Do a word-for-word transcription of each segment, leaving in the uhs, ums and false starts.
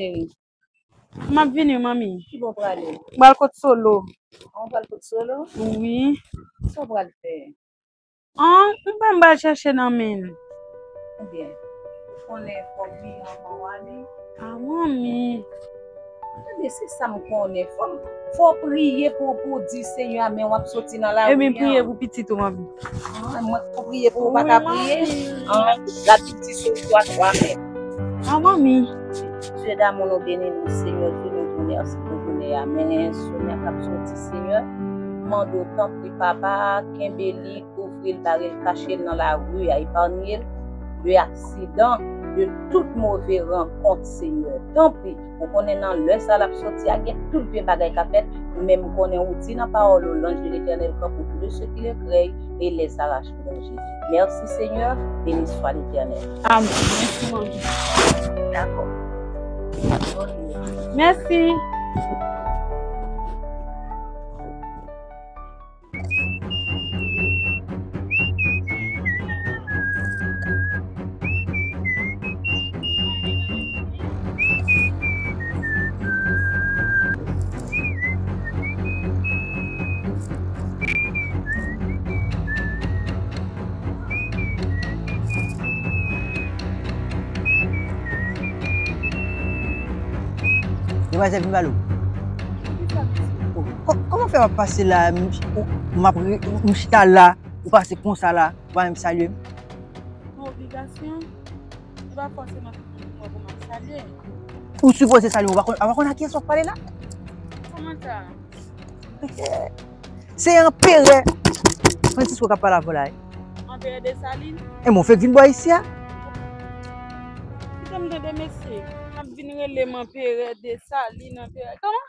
M ap vini, manmi. Ki bò w prale? M pral kot Solo. An, w pral kot Solo? Wi. Sa w pral fè? An, m pa m pral chèche nan men l. Ebyen, ou konnen fò w priye anvan w ale. A, manmi. Tande, se sa m konnen. Fò, fò w priye pou, pou w di Senyè a, men w ap soti nan lari a. Ebyen, priye pou pitit ou, manmi. An, mwen, fò w priye pou ou pa ka priye. An, Labib di sou twa, twa men. A, manmi. Dieu d'amour, nou beni nou, Senyè Dye, nou di w mèsi pou jounen an. Men, jounen an k ap soti, Senyè, m mande w, tanpri, Papa, kenbe li, kouvri l, bare l, kache l nan lari a, epanye l de aksidan, de tout move rankont, Senyè. Tanpri, ou konnen nan lè sa l ap soti a, gen tout vye bagay k ap fèt, men m konnen ou di nan pawòl ou, l'ange de l'Éternel campe autour de ceux qui le craignent et les arrache en danger. Merci Seigneur, béni soit l'Éternel. Amen. Mèsi, manmi. Dakò. Mèsi. Demwazèl, vin pale w. Kisa, mesye? Kò-, kòman fè w ap pase la, m, ou, m ap re-, m chita la, ou pase konsa la, ou pa menm salye m? Yon obligasyon, se pa fòseman tout moun ki wè pou m ap salye. Ou sipoze salye m, ou pa konn, ou pa konn a kiyès w ap pale la? Kòman sa? Se anperè Francisco k ap pale avè w la, wi. Anperè Desalin? E mwen fèk vin bò isi a. Kite m tande mesye, ap vin rele m anperè Desalin, anperè. Kòman?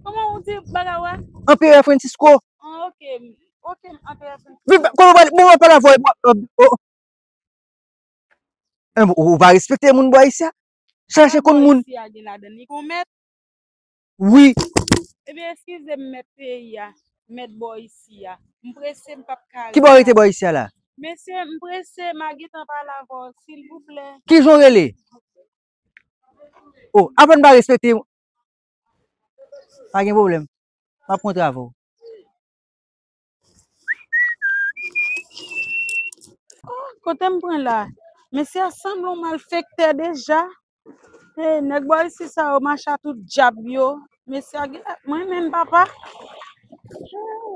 Kòman ou di bagay ou a? Anperè Francisco. Ah, ok. Ok, anperè Francisco. Vin, kòman w pale, bon, w pale avè w, oh, oh. Ou, ou pa respekte moun bò isi a? Chache konn moun. Bò isi a gen ladan li gon mèt? Wi. Ebyen, eskize m, mèt peyi a, mèt bò isi a. M prese, m p ap ka rete. Ki bò w rete bò isi a la? Mesye, m prese, m a gentan pale avè w, silvouplè. Ki jan w rele? Oh, aprann pa respekte. Pa gen pwoblèm. M ap kontre avè w. Oh, kote m pran la? Mesye a sanble yon malfektè deja. Hey, nèg bò isi sa yo mache a tout dyab yo. Mesye a gen, mwen menm papa.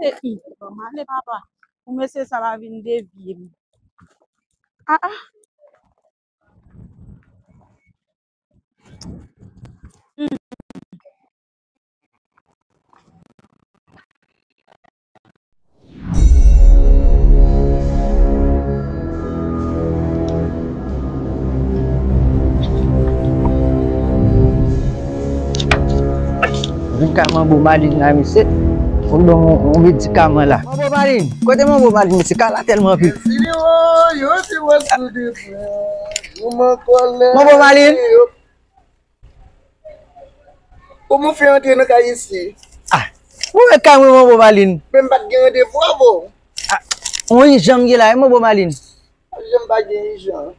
Hey, hmm, bon, m ale papa. Pou mesye sa pa vin devye m. Ah, ah. Vin ka manbo Malin la, mesye. Ou ban yon, yon medikaman la. Manbo Malin, kote manbo Malin, mesye? Kay la tèlman anpil. Manbo Malin. Kòman w fè antre nan kay isi? Ah, ou wè kay mwen, manbo Malin. Men m pa t gen randevou avè w. Ah, yon ijan m gen la, wi, manbo Malin. Ijan m pa gen ijan.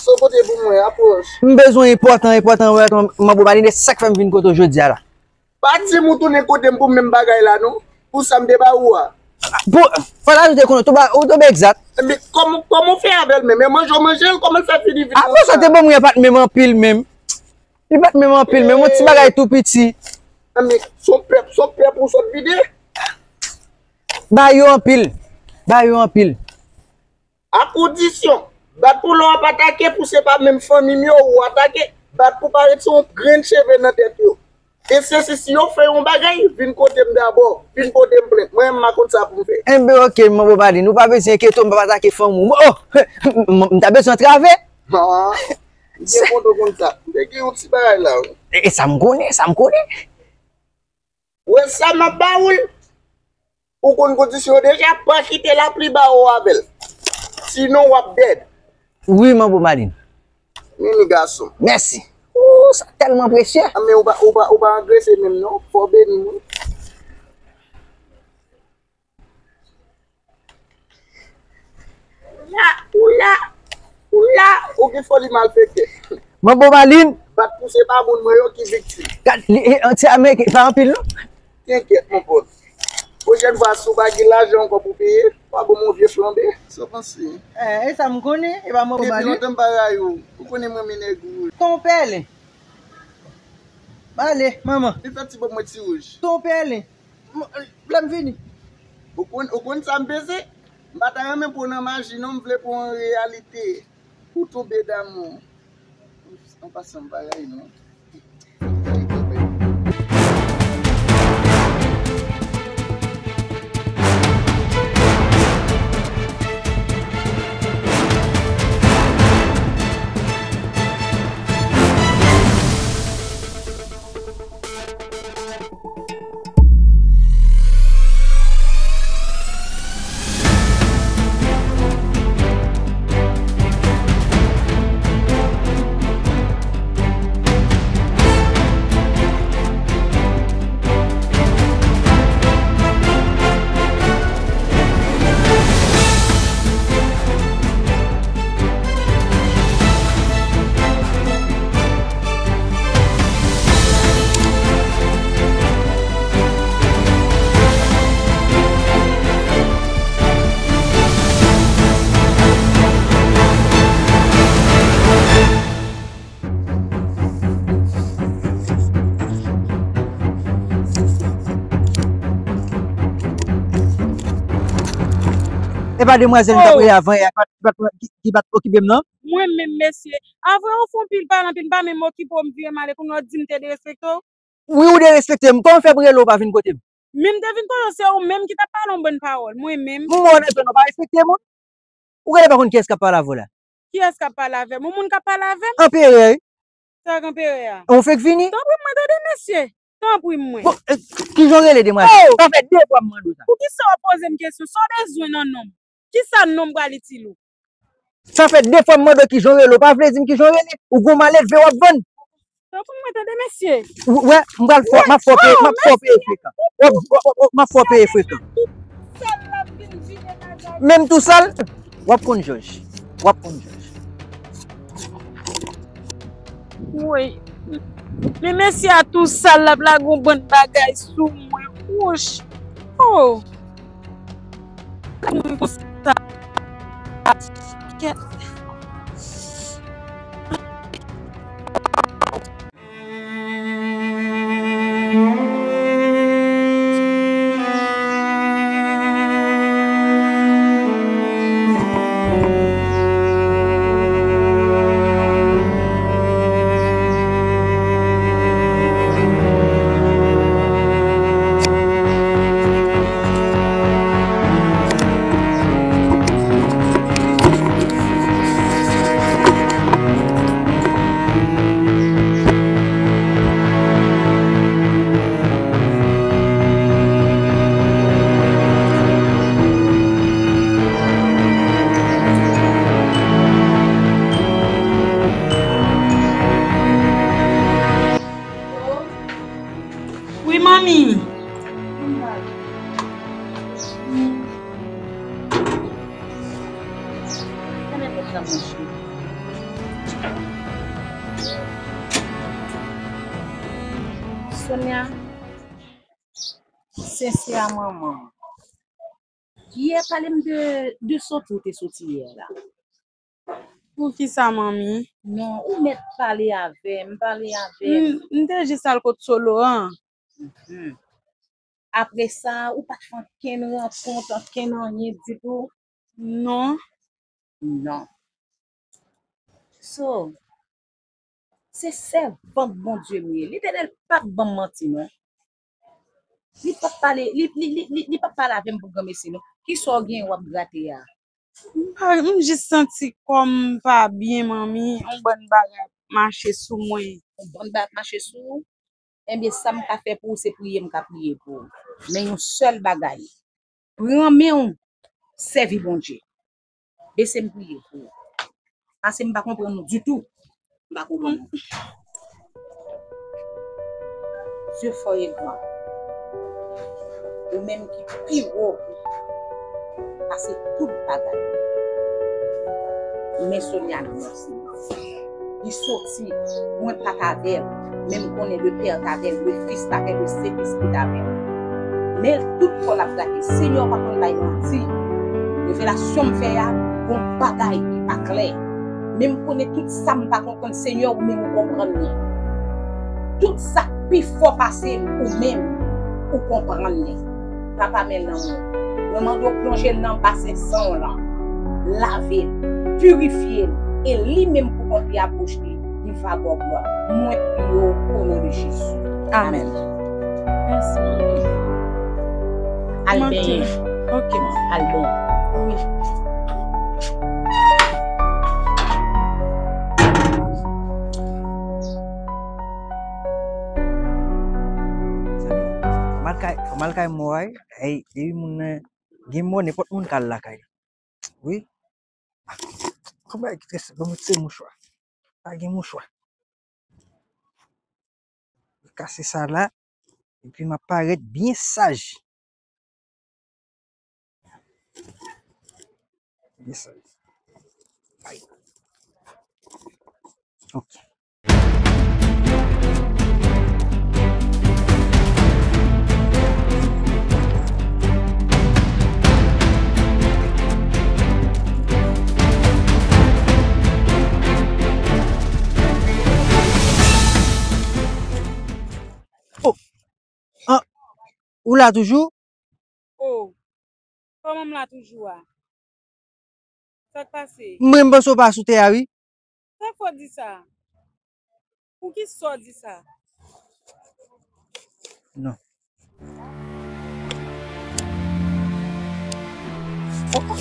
Sa w pote pou mwen, apwòch. M bezwen enpòtan, enpòtan, wè, manbo Malin, e sa k fè m vin kote w jodi a la. Pa di m ou tounen kote m pou menm bagay la, non. Pou sa m te ba ou a. Pou, fò la, ou te konnen, ou tonbe egzat. Men kòman, kòman w fè avè l menm? E manje w manje l, kòman l fè fini vin konsa? Apre sa, te ban mwen pa t menm anpil menm. Li pa t menm anpil menm, yon ti bagay tou piti. Men se yon pèp, se yon pèp ou sot vide? Ba yo anpil. Ba yo anpil. A kondisyon, bat pou lè w ap atake, pou se pa menm fanmi m yo ou atake, bat pou pa retire yon grenn cheve nan tèt yo. E se si, si yo fè yon bagay, vin kote m dabò, vin pote m plent. Mwen menm m a konn sa pou m fè. Enben, oke, manbo Malin, ou pa bezwen enkyete w, m p ap atake fanmi w. Oh! M, m, m ta bezwen antrave. Ah, m te kontan konn sa. M te gen yon ti bagay la, wi. E, e sa m konnen, sa m konnen. Wè sa m ap ba ou l? Ou konn kondisyon yo deja, pa kite lapli bare w avè l. Sinon, w ap dèd. Wi, manbo Malin. Mimi gason. Mèsi. Ooh, sa tèlman presye. Ah, men ou pa, ou pa, ou pa angrese menm non. Fò w beni m, wi. La, ou la, ou la, ou gen foli malfektè. Manbo Malin, Bat pou se pa moun mwen yo ki viktim. Gad, li, e, an ti Ameriken, pa anpil, non? Tenkèt, mon pòt. Pwochèn fwa, si w pa gen lajan ankò pou peye, w a ban m yon vye flanbe. Sa w panse? Eh, e sa m konnen, e pa mwen. Depi lontan m pa rayi w. Ou konnen mwen renmen nèg wouj. Ton pèlen. Bale, manman. Li fè ti bòb mwen ti wouj. Ton pèlen. M, lè m vini. Ou konn, ou konn sa m peze? M pa ta renmen pran nan maji, non, m vle pran an reyalite. Ou tonbe damou. An pasan, m pa rayi non. E pa demwazèl m t ap rele avan yè a ki pa t, ki pa t, ki, ki pa t okipe m nan? Mwen menm, mesye. Avwe, ou fè yon pil pale, anpil pa menm okipe w, m vire m ale, kounye a w di m te derespekte w. Wi, ou derespekte m. Kòman w fè pou rele w pa vin kote m? Men m te vin kote w, se ou menm ki t ap pale yon bann pawòl. Mwen menm. M wè w nan zòn, ou pa respekte moun. Ou genlè pa konn kiyès k ap pale avè w la. Kiyès k ap pale avè m? Yon moun k ap pale avè m? Anperè, wi. Sa k anperè a? Ou fèk vini? Tanpri mwen, tande, mesye. Tanpri mwen. Bon, eh, kijan w rele, demwazèl? Oh! Sa fè de fwa m mande w sa. Poukisa w poze m kesyon? Sa w bezwen nan non m? Kisa non m pral itil ou? Sa fè de fwa m mande w kijan w rele, w pa vle di m kijan w rele. Ou gon malelve w ap vann. Tanpri mwen, tande, mesye. W-, wè, m pral fò, m ap fò peye, m ap fò peye frekan. W ap, w ap, w ap, m ap fò peye frekan. Menm tou sal, w ap konn jòj. W ap konn jòj. Woy. Men mesye a tou sal, l ap lage yon bann bagay sou mwen. Wouch. Oh. Moun konsa. Kèt. Wi, manmi. Sonia, sensè a manman. Yè, pale m de, de soti w te soti yè la. Poukisa, manmi? Non, ou mèt pale avè m, pale avè m. M, m te jis al kot Solo an. Mhm. Apre sa, ou pa t fè ankenn rankont, ankenn anyen ditou? Non. Non. So, se sèvant Bondye m ye. Letènèl p ap ban m manti, non. Li p ap pale, li, li, li, li, li p ap pale avè m pou granmesi, non. Kisa w gen w ap grate a? M pa, m jis santi kò m pa byen, manmi. Yon bann bagay ap mache sou mwen. Yon bann bagay ap mache sou ou? Ebyen, sa m ka fè pou ou, se priye m ka priye pou ou. Men yon sèl bagay, pran men w, sèvi Bondye. Bese m priye pou ou. Paske m pa konprann ou ditou. M pa konprann ou. Dye fò e gran. Ou menm ki pi wo pase tout bagay. Men Sonia nan men w, Senyè. Li soti, mwen pa t avè l, men m konnen le Pè t avè l, le Fis t avè l, le Sentespri t avè l. Men tout kò l ap gate. Senyè, w pa konn bay manti. Revelasyon m fè a, gon bagay ki pa klè. Men m konnen tout sa m pa konprann, Senyè, ou menm ou konprann li. Tout sa k pi fò pase m, ou menm, ou konprann li. Papa, men lanmou. Mwen mande w plonje l nan basen san w lan. Lave l, pirifye l, e li menm pou konfye a bouch li, li va ba w glwa. Mwen priye w o non de Jezi. Amèn. Mèsi, manmi. Al benyen. Ok. Al benyen. Wi. Fò m al kay, fò m al kay mò a, ey, depi moun nan gen mò, nenpòt moun ka al lakay li. Wi. Kòman ki trese, ban mwen tire mouchwa. Pa gen mouchwa. Kase sa la, epi m ap parèt byen saj. Byen saj. Ay. Ok. Oh! Ah, ou la toujou? Oh, kòman m la toujou a? Sa k pase? Mwen, m panse w pa sou tè a, wi. Sa k fè w di sa? Poukisa w di sa? Non. Oh, oh.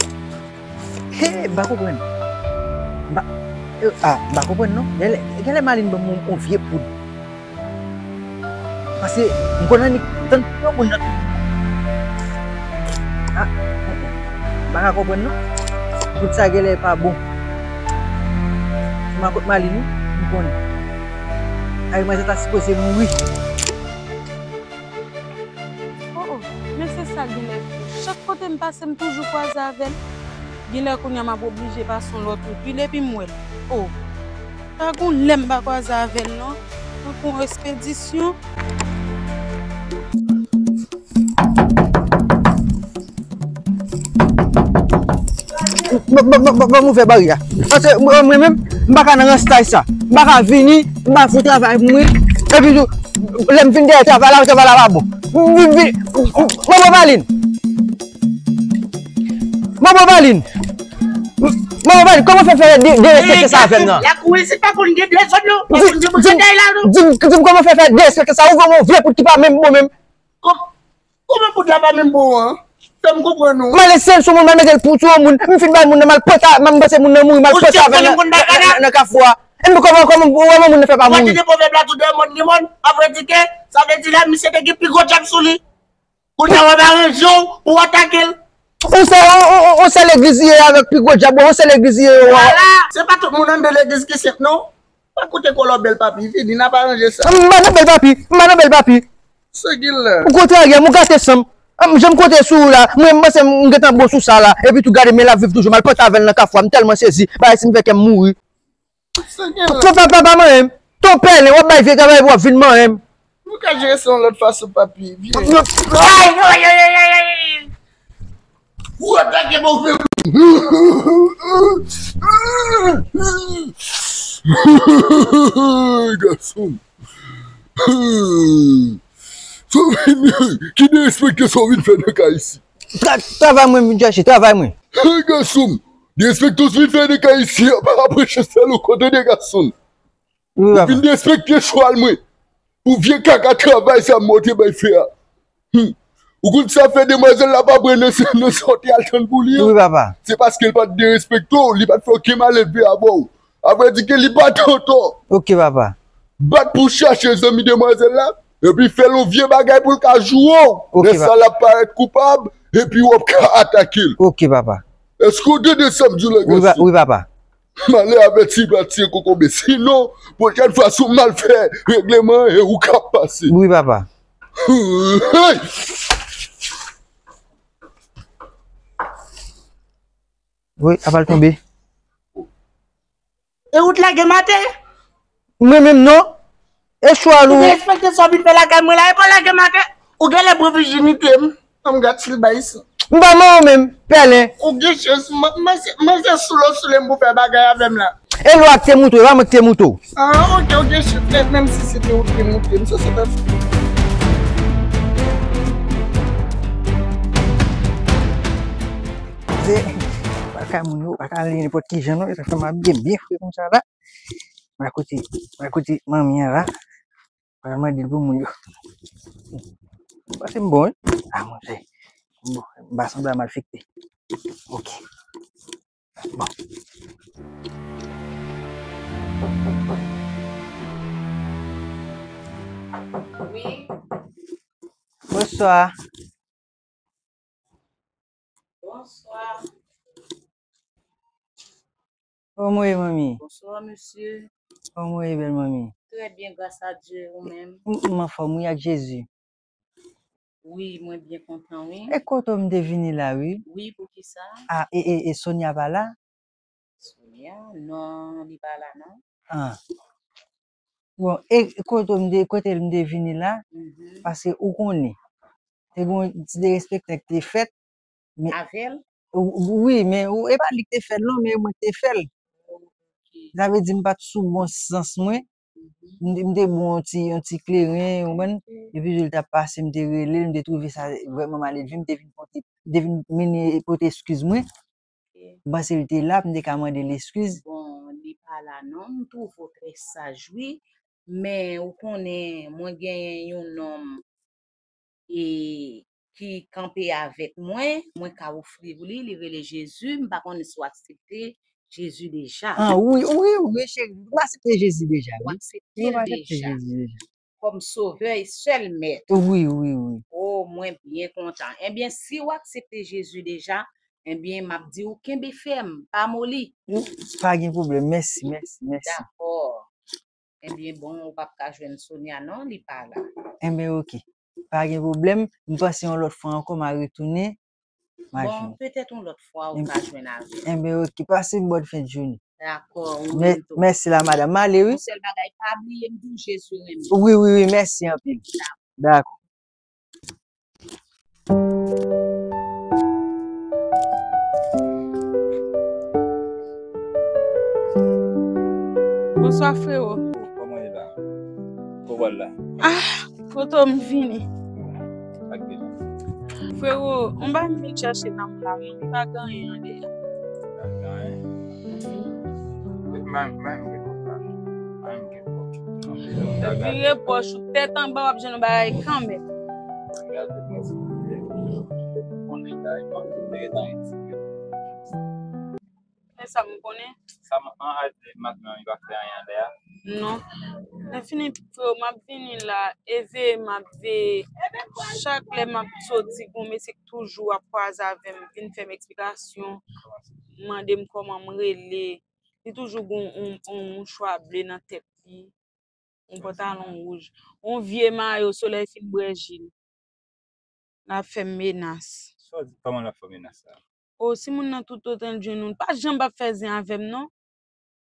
He, m pa konprann. M pa, eh, ah, m pa konprann non. Genlè, genlè Malin ban m yon, yon vye poud. Paske m konn annik tann yon moun nan. Ah, m pa ka konprann non. Tout sa genlè pa bon. Se makòt Malin wi, m konnen. Ay, manzè ta sipoze mouri. Oh, oh, men se sa genlè fou. Chak kote m pase, m toujou kwaze avè l. Genlè kounye a m ap oblije pase yon lòt wout wi, depi m wè l. Oh, pa gon lè m pa kwaze avè l non. Tankou yon espedisyon. Ban m ouvè baryè a. Paske mwen, mwen menm, m pa ka nan rans tay sa. M pa ka vini, m pa fè travay pou mwen. Epi tou, lè m vin dèyè travay la, travay la pa bon. M vin, vin, Manman Malin. Manman Malin. Manman Malin, kòman fè fè de, derespekte sa avè m nan? Lakou isit pa konn gen dezòd non. Pa konn gen moun ki dèyè la non. Di m, di m kòman fè fè derespekte sa? Ou voye yon vye poud ki pa menm bon menm. Kòm, kòman poud la pa menm bon an? Fè m konprann ou. M ale sel sou moun, m al mete l pou, sou yon moun. M fin bay moun nan, m al pòte, m pase moun nan mouri, m al pòte avè l nan, nan, nan kafou a. E m kòman, kòman, kòman moun nan fè pa mouri? Ou pa tande pwovèb la tou de mòn ni mòn? Avrèdike, sa vle di la, misye te gen pi gwo djab sou li. Kounye a w ap aranje w pou w atake l. Ou se, ou, ou, ou se legliz li ye avèk pi gwo djab, ou se legliz li ye. Vwala, se pa tout moun anndan legliz ki senp non. Pa koute kolò bèl papi, vini n ap aranje sa. M pa nan bèl papi, m pa nan bèl papi. Ou kontrarye m, ou gate san m. Jan m konte sou ou la, mwen m panse m gentan bon sou sa la. Epi tou gade men l ap viv toujou, m al pòte avè l nan kafou a, m tèlman sezi, bagay si m fè kè m mouri. Ton papa pa manyen m. Ton pèlen, w ap bay vye travay epi w ap vin manyen m. Nou ka jere sa yon lòt fason papi. Vini. Ay, ay, ay, ay, ay, ay. Ou atake move. Gason. Sa w vin, ki derespekte sa w vin fè nan kay isi? Tra-, travay mwen m vin chèche, travay mwen. Hey, gason, derespekte w vin fè nan kay isi a, pa apre chèstèl ou kontre de gason. Ou vin derespekte chwal mwen. Pou vye kaka travay sa mwen te bay fè a. Hmm. Ou konn sa fè demwazèl la pa pran nan, nan sa w te al tann pou li an? Wi, papa. Se paske l pa t derespekte w, li pa t fè okenn malelve avè w. Avrèdike, li pa t antò. Ok, papa. Bat pou chache zanmi demwazèl la, epi fè l yon vye bagay pou l ka joure w. Ok, papa. Lè sa l ap parèt koupab, epi w ap ka atake l. Ok, papa. Èske w tande sa m di w la, gason? Wi, papa. Malè avèti pa tiye kokobe. Sinon, pwochèn fwa, si w mal fè regleman an, e ou k ap pase. Wi, papa. Hey! Wi, apa l tonbe. E ou t lage maten? Mwen menm non. E chwa ou. Ou respekte sa w vin fè lakay mwen la, e pa lage m atè. Ou genlè pran vijinite m. An m gad si l bay sa. M pa manman w menm, pèlen. Ou gen chans, manzè sou lo soule m pou fè bagay avè m la. E lwa k te moute w, e pa mwen k te moute w. Ah, ok, ou gen chans, menm si se te ou k te moute m, sa se pa fou. Se, pa ka moun yo, pa ka ale nenpòt ki jan non, e sa fè m abiye byen fre konsa la. Pa kote, pa kote manmi an la. Pral mande l pou moun yo. Pase m bon, wi. Ah, mwen fè. Bon, m pa sanble a malfekte. Ok. Bon. Wi. Bonswa. Bonswa. Kòman w ye, manmi? Bonswa, mesye. Kòman w ye, bèl manmi? Trè byen, gras a Dye, ou menm? M, m anfòm, wi, ak Jezi. Wi, mwen byen kontan, wi. E kote w m te vini la, wi. Wi, poukisa? Ah, e, e, e Sonia pa la? Sonia? Non, li pa la, non. Ah. Bon, e kote w m te, kote l m te vini la? Mhm. Paske ou konnen, te gen yon ti derespektan ki te fèt, men avè l? Wi, men ou, e pa li ki te fè l non, men mwen ki te fè l. Ok. Sa vle di m pa t sou bon sans mwen. Mhm. M te, m te bon yon ti, yon ti kleren, ou konprann? Mhm. Epi jou l t ap pase, m te rele l, m te twouve sa vrèman malelve, m te vin pote, m te vin mennen, pote eskiz mwen. Ok. M panse l te la, m te ka mande l eskiz. Bon, li pa la non, m twouve w trè saj, wi. Men ou konnen, mwen genyen yon nonm e ki kanpe avèk mwen, mwen ka ofri w li, li rele Jezi, m pa konnen si w aksepte Jezi deja. Ah, wi, wi, wi, cheri, m aksepte Jezi deja, wi. Ou aksepte l deja. Kòm sovè e sèl mèt. Wi, wi, wi. Oh, mwen byen kontan. Ebyen, si w aksepte Jezi deja, ebyen, m ap di w kenbe fèm, pa moli. Pa gen pwoblèm, mèsi, mèsi, mèsi. Dakò. Ebyen, bon, ou p ap ka jwenn Sonia non, li pa la. Enben, ok. Pa gen pwoblèm. M panse yon lòt fwa ankò, m a retounen. M a jwenn. Bon, petèt yon lòt fwa, ou ka jwenn avè l. Enben, ok. Pase yon bòn fen de jounen. Dakò, ou menm tou. Mèsi la, madanm. M ale, wi. Yon sèl bagay, pa bliye m di w Jezi renmen w. Wi, wi, wi. Mèsi anpil. Dakò. Dakò. Bonswa, frewo. Kòman w ye la? Kòman w la? Ah, kote w m vini? Ak de la. Frewo, m pa vin chèche nanm la, non. M pa gen anyen an deyò. Pa gen anyen. M pa, m pa gen kòb la. M pa gen kòb. Vire pòch ou tèt anba, w ap jwenn yon bagay kanmenm. Men sa m konnen. Sa m an al maten an, li pa fè anyen anlè a? Non. Lè fini, freo, m ap vini la, e veye m ap veye. Chak lè m ap soti, gon mesye k toujou ap kwaze avè m, vin fè m eksplikasyon, mande m kòman m rele. Li toujou gon yon, yon mouchwa ble nan tèt li. Yon pantalon wouj. Yon vye mayo, solèy fin bwè ji l. L ap fè m menas. Sa w di, kòman l ap fè w menas sa? O, si moun nan toutotan l jwenn ou, l pa janm p ap fè zen avè m, non.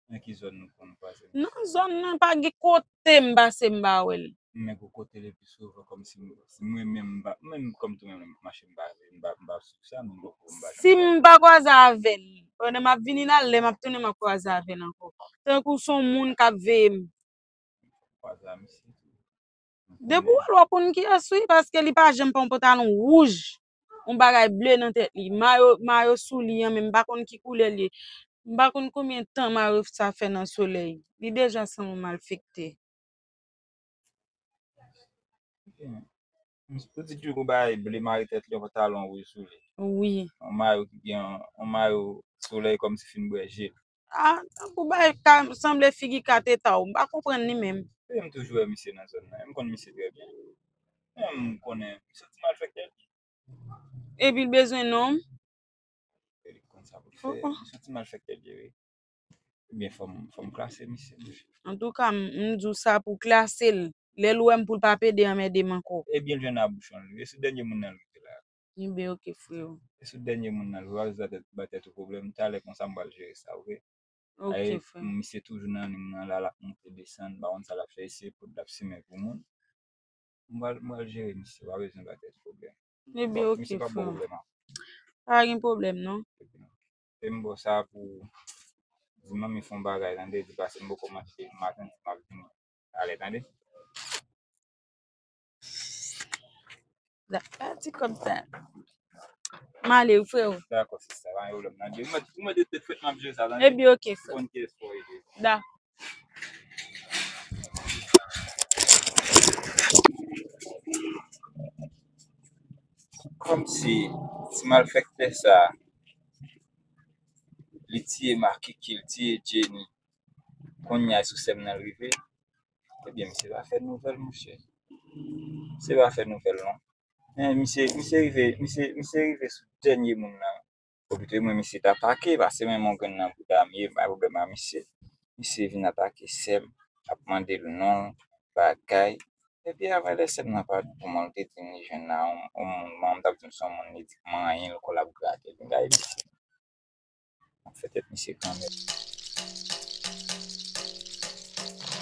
Nan ki zòn nou konn kwaze? Nan zòn nan, pa gen kote m pase, m pa wè l. Men gon kote l pi souvan, kòmsi m, si mwen menm, m pa, menm kòm tou menm, m ap mache, m pa, m pa, m pa sou sa, men bon, m pa janm. Si m pa kwaze avè l, pandan m ap vini la, lè m ap tounen, m ap kwaze avè l ankò. Tankou se yon moun k ap veye m. Kwaze a misye tou. Depi w wè l, w ap konn kiyès wi, paske li pa janm pran yon pantalon wouj, yon bagay ble nan tèt li, mayo, mayo sou li an menm, m pa konn ki koulè l ye. M pa konn konbyen tan mayo sa fè nan solèy. Li deja sanble yon malfektè. Ou di tou gon bagay ble mare tèt li, yon pantalon wouj sou li. Wi. Yon mayo ki gen yon, yon mayo solèy kòmsi fin bwè ji l. Ah, tankou bagay ka sanble figi kat eta w, m pa konprann li menm. Wi, m toujou wè misye nan zòn nan, m konn misye trè byen. Men m konnen, misye yon ti malfektè. Epi l bezwen non m? E li konn sa pou l fè. Misye yon ti malfektè l ye, wi. Ebyen, fò m, fò m klase misye, mesye. Antouka, m, m di w sa pou klase l. Lè l wè m pou l pa pede anmède m ankò. Ebyen, l jwenn a bouch yon l wi. E sou dènye moun nan l rete la. Enben, oke, freo. E sou dènye moun nan l wi. W ap jis ba tèt, ba tèt ou pwoblèm. Talè konsa, m pral jere sa, oke? Ok, frè. Misye toujou nan liy nan la, l ap monte desann, m pa konn sa l ap fè, se pou l ap simen pou moun. M pral, m pral jere misye, pa bezwen ba tèt pwoblèm. Ebyen, ok, frè. Misye pa pwoblèm an. Pa gen pwoblèm, non. E m ba w sa pou di manmi fè yon bagay, tande, di pase m poko manje maten, di m ap vini talè, tande. La, pa di kòb sa. M ale wi, freo. Dakò, sista, pa gen pwoblèm. Nan de mwen, mwen de tèt fèt m ap jere sa, tande. Ebyen, ok, frè. Konn kiyès fò ede. Dakò. Kòmsi ti malfektè sa, li tiye Makiki, li tiye Jenny. Kounye a sou sè m nan l rive. Ebyen, misye pa fè nouvèl, monchè. Misye pa fè nouvèl, non. Men misye, misye rive, misye, misye rive sou dènye moun nan. Oblije mwen, misye t atake, pase men yon grenn nan bouda m ye, bay pwoblèm a misye. Misye vin atake sè m, ap mande l non, bagay. Epi apre lè sè m nan pa di pou mwen, li te di m li jwenn la yon, yon moun, manman m t ap di m se yon moun li di k manyen l, kò l ap grate l. M gade misye. M ap fè tèt misye kanmenm.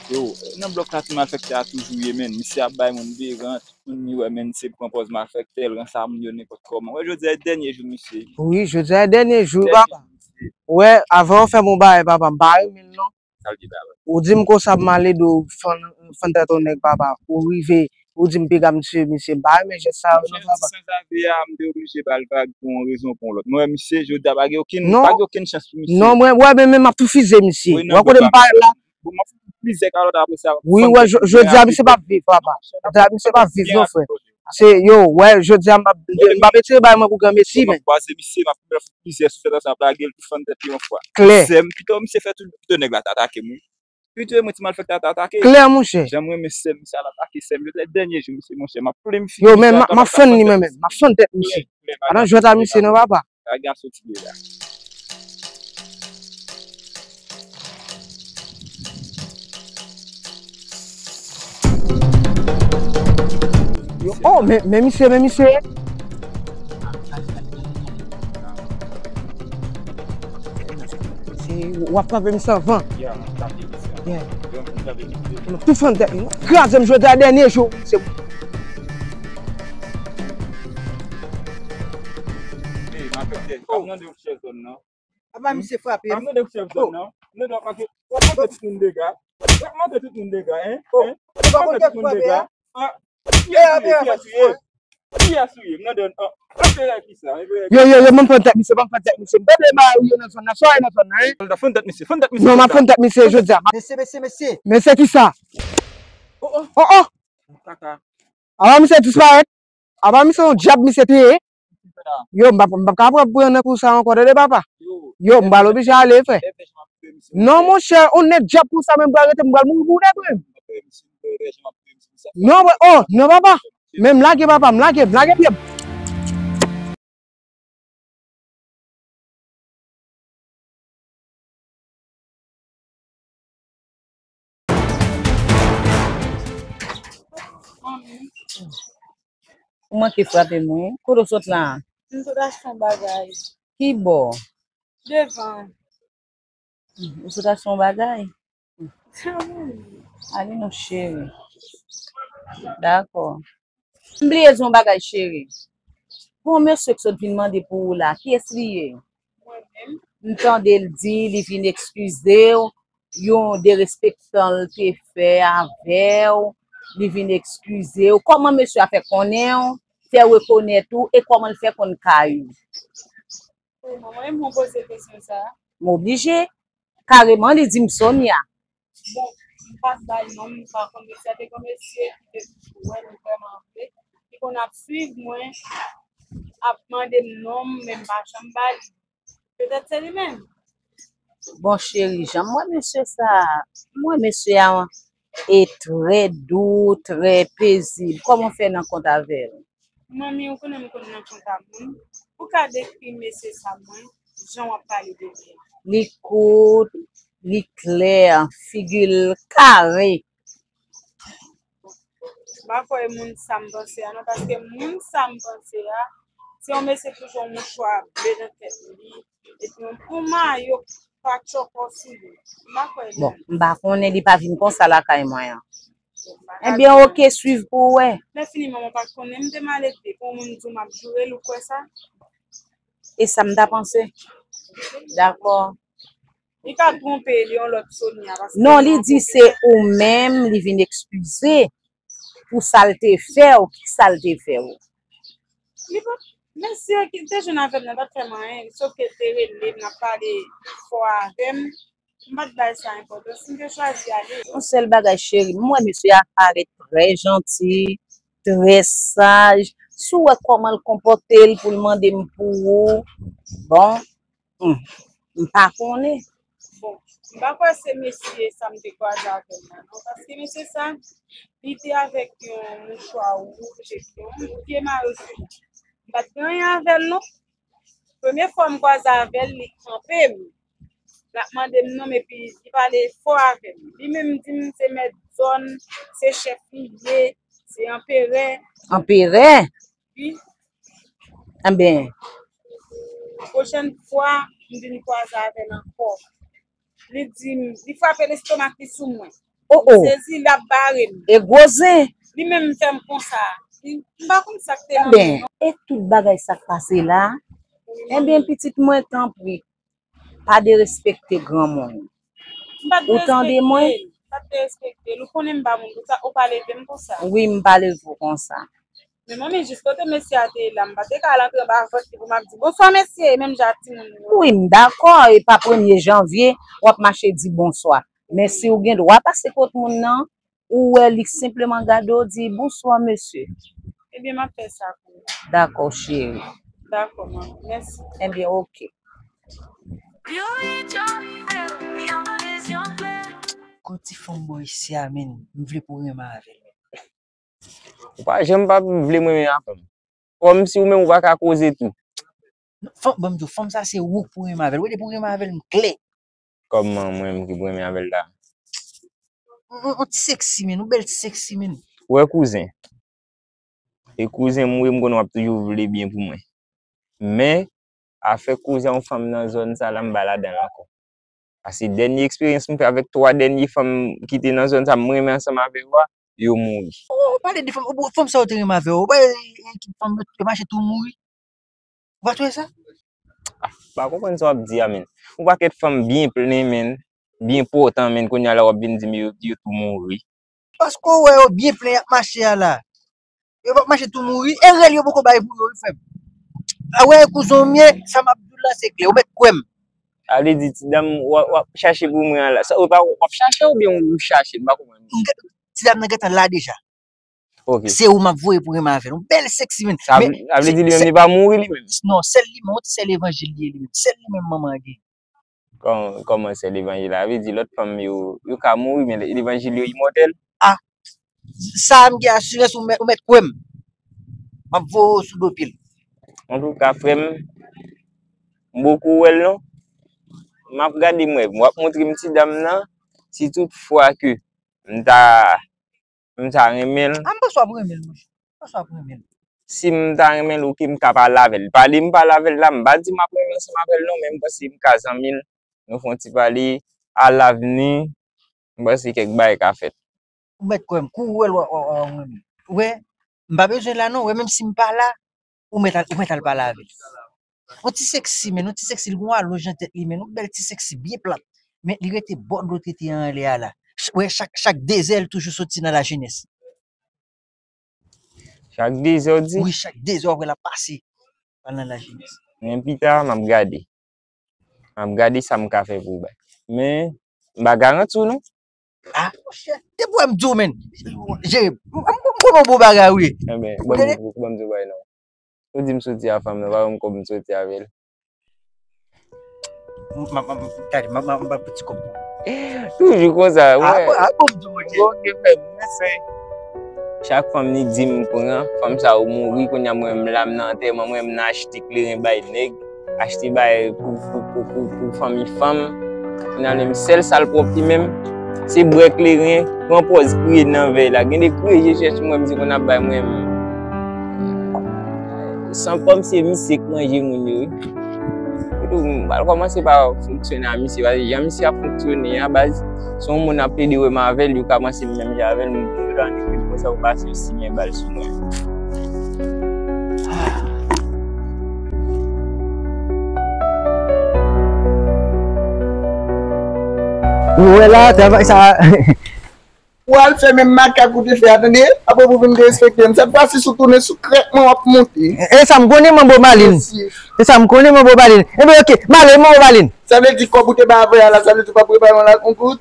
Yo, nan blòk la ti malfektè a toujou ye, menn. Misye ap bay moun deran, tout moun li wè, menn, se pran pòz malfektè, l ranse a moun yo nenpòt kòman. Wè, jodi a e dènye jou misye. Wi, jodi a e dènye jou, papa. Wè, avan w fè m yon bagay, papa, m pa renmen l non. Ou di m konsa m ale do fann, fann tèt yon nèg, papa. Ou rive, ou di m piga m tiye misye. M pa renmen jès sa yo non, papa. Sanzave a, m te oblije ba l vag pou yon rezon pou yon lòt. Mwen, misye, jodi a pa gen okenn, pa gen okenn chans pou misye. Non, mwen, wè, men, men m ap tou fize misye. Wè kote m parèt la. Bon, m ap fout plizyè kalòt apre sa. Wi, wè, jodi a misye p ap viv, papa. Jodi a misye p ap viv non, frè. Se, yo, wè, jodi a m ap, m ap retire bagay mwen pou granmesi, men. M ap kwaze misye, m ap fè plizyè sou tèt ansanm, ap lage l pou fann tèt li yon fwa. Klè. Sè m, pito misye fè tout, pito nèg la ta atake m, wi. Pito e mwen ti malfektè a ta atake. Klè, monchè. Jan m renmen sè m, misye al atake sè m. Yo, lè dènye jou, misye, monchè, m ap plenifye. Yo, men m ap fann li, mwen menm. M ap fann tèt misye. Pa nan jwèt a misye, non, papa. Bagay a soti de la. Yo, oh, men, men misye, men misye. Se, w ap frape misye anvan. Yeah, m ap frape misye. Yeah. Yo, m frape misye. Tou fann tèt li. Kraze m jodi a dènye jou. Se Hey, m ap fè tèt. M ap mande w chèf zòn nan. Apa misye frape m? M ap mande w chèf zòn nan. M mande w ap monte, w ap monte tout moun dega. W ap monte tout moun dega, hein? Hein? W ap monte tout moun dega. Ah, kiyès ou ye? Kiyès ou ye? Kiyès ou ye? M nan dèyè, ah, enperè ki sa? Enperè ki sa? Yo, yo, yo, ban m fann tèt misye, ban m fann tèt misye. M tande mari yo nan zòn nan, sa w nan zòn nan, hein? Fann tèt misye, fann tèt misye. Non, m ap fann tèt misye jodi a. Mesye, mesye, mesye. Mesye ki sa? Oh, oh. Oh, oh. Kaka. Apa misye disparèt? Apa misye yon dyab misye te ye? Yo, m p ap, m p ap ka pran, pran nan kou sa ankò, tande papa. Yo, m pral oblije ale, frè. Non, monchè, on nèg dyab konsa menm pral rete, m pral mouri pou nèg menm. Non, frè, oh, non, papa. Men m lage, papa, m lage, m lage pye m. Ou manke frape m, wi. Kote w sot la a? M sot achte yon bagay. Ki bò? Devan. Hmm, ou sot achte yon bagay? Hmm. Ale non, cheri. Dakò. M bliye di w yon bagay, cheri. Bon, mesye k sot vin mande pou ou la, kiyès li ye? Mwen menm. M tande l di li vin eskize w, yon derespektan l te fè avè w, li vin eskize w. Kòman mesye a fè konnen w, fè rekonèt ou, e kòman l fè konn kay ou? Bon, mwen menm, mwen poze kesyon sa a. M oblije. Kareman, li di m Sonia. Bon, m pa t bay non, m pa konn mesye a, te gen mesye ki te toujou wè m vrèman vre, ki konn ap swiv mwen, ap mande m non m, men m pa janm ba li. Petèt se li menm. Bon, cheri, jan m wè mesye sa a, m wè mesye a e trè dou, trè pezib. Kòman w fè nan kont avè l? Manmi, ou konnen m konn nan kont a moun. Ou ka dekri mesye sa mwen, jan w ap pale de li a? Li kout, li klè, figi l kare. M pa kwè e moun sa m panse a non, paske moun sa m panse a, se yon mesye k toujou yon mouchwa ble nan tèt li, epi yon, yon mayo pa tchòkò sou li. M pa kwè li. Bon, m pa konnen, li pa vin konsa lakay mwen an. Bon, m pa ka Ebyen, konnen. Oke, swiv pou w wè. Lè fini, manman pa konnen, m te malelve pou yon moun di w m ap joure l, ou kwè sa? E sa m ta panse. Dakò. Li ka twonpe, li yon lòt Sonia, paske Non, li di se ou menm, li vin eskize pou sa l te fè w, ki sa l te fè w. Li pa, mesye ki te jwenn avè m nan pa t fè m anyen, sòf ke l te rele m, n ap pale fò avè m. M pa t bay sa enpòtans, m te chwazi ale. Yon sèl bagay, cheri, m wè mesye a parèt trè janti, trè saj. Si w wè kòman l konpòte l pou l mande m pou ou, bon, hmm, m pa konnen. Bon, m pa kwè se mesye sa m te kwaze avè l la, non, paske mesye sa, li te avèk yon mouchwa wouj epi yon vye mayo sou li. M pa t gen anyen avè l, non. Premye fwa m kwaze avè l, li kanpe m. L ap mande m non m, epi li pale fò avè m. Li menm di m se mèt zòn, se chèf li ye, se anperè. Anperè? Wi. Enben. Pwochèn fwa, m vin kwaze avè l ankò. Li di m, li frape lestomak li sou mwen. Oh, oh. M sezi, l ap bare m. E gwo zen. Li menm fè m konsa. Li, m pa konn sa k te nan men Enben, non. E tout bagay sa k pase la? Wi, Enben, manmi. Pitit mwen, tanpri, pa derespekte granmoun. M pa t Ou tande mwen? derespekte l. M pa t derespekte l. Ou konnen m pa moun konsa. Ou pa leve m konsa. Wi, m pa leve w konsa. Men manmi, jis kote mesye a te ye la, m pa te ka al antre anba vant li pou m ap di, "Bonswa, mesye," e menm jan ak timoun yo. Wi, m dakò, e pa premye janvye, w ap mache di bonswa. Men si w gen dwa pase kot moun nan, ou wè li senpleman gade w, di, "Bonswa, mesye." Ebyen, m ap fè sa pou ou. Dakò, cheri. Dakò, manmi. Mèsi. Ebyen, oke. Gon ti fanm bò isi a, men, m vle pou renmen avè l. Ou pa janm pa vle mwen menm avè m. Kòmsi ou menm ou pa ka koze tou. Non, fanm, ban m di w, fanm sa se ou k pou renmen avè l. Ou wè depi w renmen avè l, m klè. Kòman mwen menm ki pou renmen avè l la? On, on, on ti seksi, men, on bèl ti seksi, men. Ou wè kouzen? E kouzen m ou ye, m konnen w ap toujou vle byen pou mwen. Men, afè koze yon fanm nan zòn sa la, m pa ladan l ankò. Paske dènye eksperyans m fè avèk twa dènye fanm ki te nan zòn sa m renmen ansanm avè yo a, yo mouri. Ou pale de fanm, ou, fanm sa yo te renmen avè yo, ou pa, e, e, ki fanm yo te mache tou mouri? Ou pa t wè sa? Ah, m pa konprann sa w ap di a, men. Yon pakèt fanm byen plen, men, byen pòtan, men, kounye a la w ap vin di m yo, yo tou mouri. Paske w wè yo byen plen y ap mache a la. Yo p ap mache tou mouri. E rèl yo poko bay pou yo, wi, frè m. A wè, kouzen w m ye, sa m ap di w la, se klè. Ou mèt kwè m. Sa vle di, ti dam, w ap, w ap chache pou mwen an la. Sa, ou pa, w ap chache oubyen ou chache? M pa konprann. M gen, ti dam nan gentan la deja. Ok. Se ou m ap voye pou renmen avè l. Yon bèl seksi, men. Sa vle, sa vle di li menm li pa mouri li menm? Non, sèl li menm, yon ti sèl evanjil li ye li menm. Sèl li menm manman an gen. Kòm, kòman se levanjil la? Vle di lòt fanm yo, yo ka mouri, men levanjil yo imòtèl? Ah, sa m gen asirans ou mèt, ou mèt kwè m. M ap voye w sou do pye l. Antouka, frè m, m poko wè l non. M ap gade m wè. W ap montre m ti dam nan, si tout fwa ke m ta M ta renmen l. A, m panse w ap renmen l, monchè. M panse w ap renmen l. Si m ta renmen l, oke, m ka pale avè l. Pale m pale avè l la, m pa di m ap renmen ansanm avè l non, men m panse m ka zanmi l. Nou fè yon ti pale, alavni, m panse kèk bagay ka fèt. Ou mèt kwè m, kou w wè l, w a, w a, w a renmen l. Ou wè, m pa bezwen la non, ou wè, menm si m pa la, ou mèt al, ou mèt al pale avè l. Yon ti seksi, men, yon ti seksi, li gon alonj nan tèt li, men, yon bèl ti seksi, byen plat. Men, li rete bò dlo tete an anlè a la. Ch-, wè, chak, chak dezè, li toujou soti nan lajenès. Chak dezè, w di? Wi, chak dezè, w ap wè l ap pase. Al nan lajenès. Men pita, m ap gade. M ap gade sa m ka fè pou w bay. Men, m pa garanti w, non. Ah, monchè, depi w wè m di w, men. Jere, m, m, m konnen w bon bagay, wi. Enben, ban m di w, ban m di w bagay, non. Ou di m soti a fanm nan, pa ban m kòb m soti avè l. M, m, m, gade, m, m, m, m ba piti kòb pou ou. Toujou konsa, ah, wè. Bon, ah, bon, m di w, monchè. Bon, ke fè m, mèsi. Chak fanm li di m pran, fanm sa yo mouri, kounye a mwen m la, m nan antèman, mwen m nan achte kleren bay nèg. Achte bagay pou, pou, pou, pou, pou fanmi fanm. Finalman, sèl sa l pwòp li menm, se bwè kleren, pran pòz kriye nan vèy la. Gen de kriye je chèch mwen, m di konn ap bay mwen. San kòm se misye k manje moun yo, wi. Tou, m pral kòmanse pa fonksyone a misye, paske jan misye ap fonksyone a, baz, si yon moun ap plede wè m avè l, yo ka panse m menm jan avè l, m gen dwa annik vin konsa pou pase yon simen bal sou mwen. Ou wè la, travay sa. Ou al fè menm makak ou te fè a, tande? Apre pou vin derespekte m. Sèt fwa si si w tounen sou krèk mwen, w ap monte. E sa m konnen, manbo Malin. Mesye. E sa m konnen, manbo Malin. Enben, oke, m ale, manbo Malin. Sa vle di kòb ou te bay avè a la, sa vle di w p ap repare yon la, yon goud?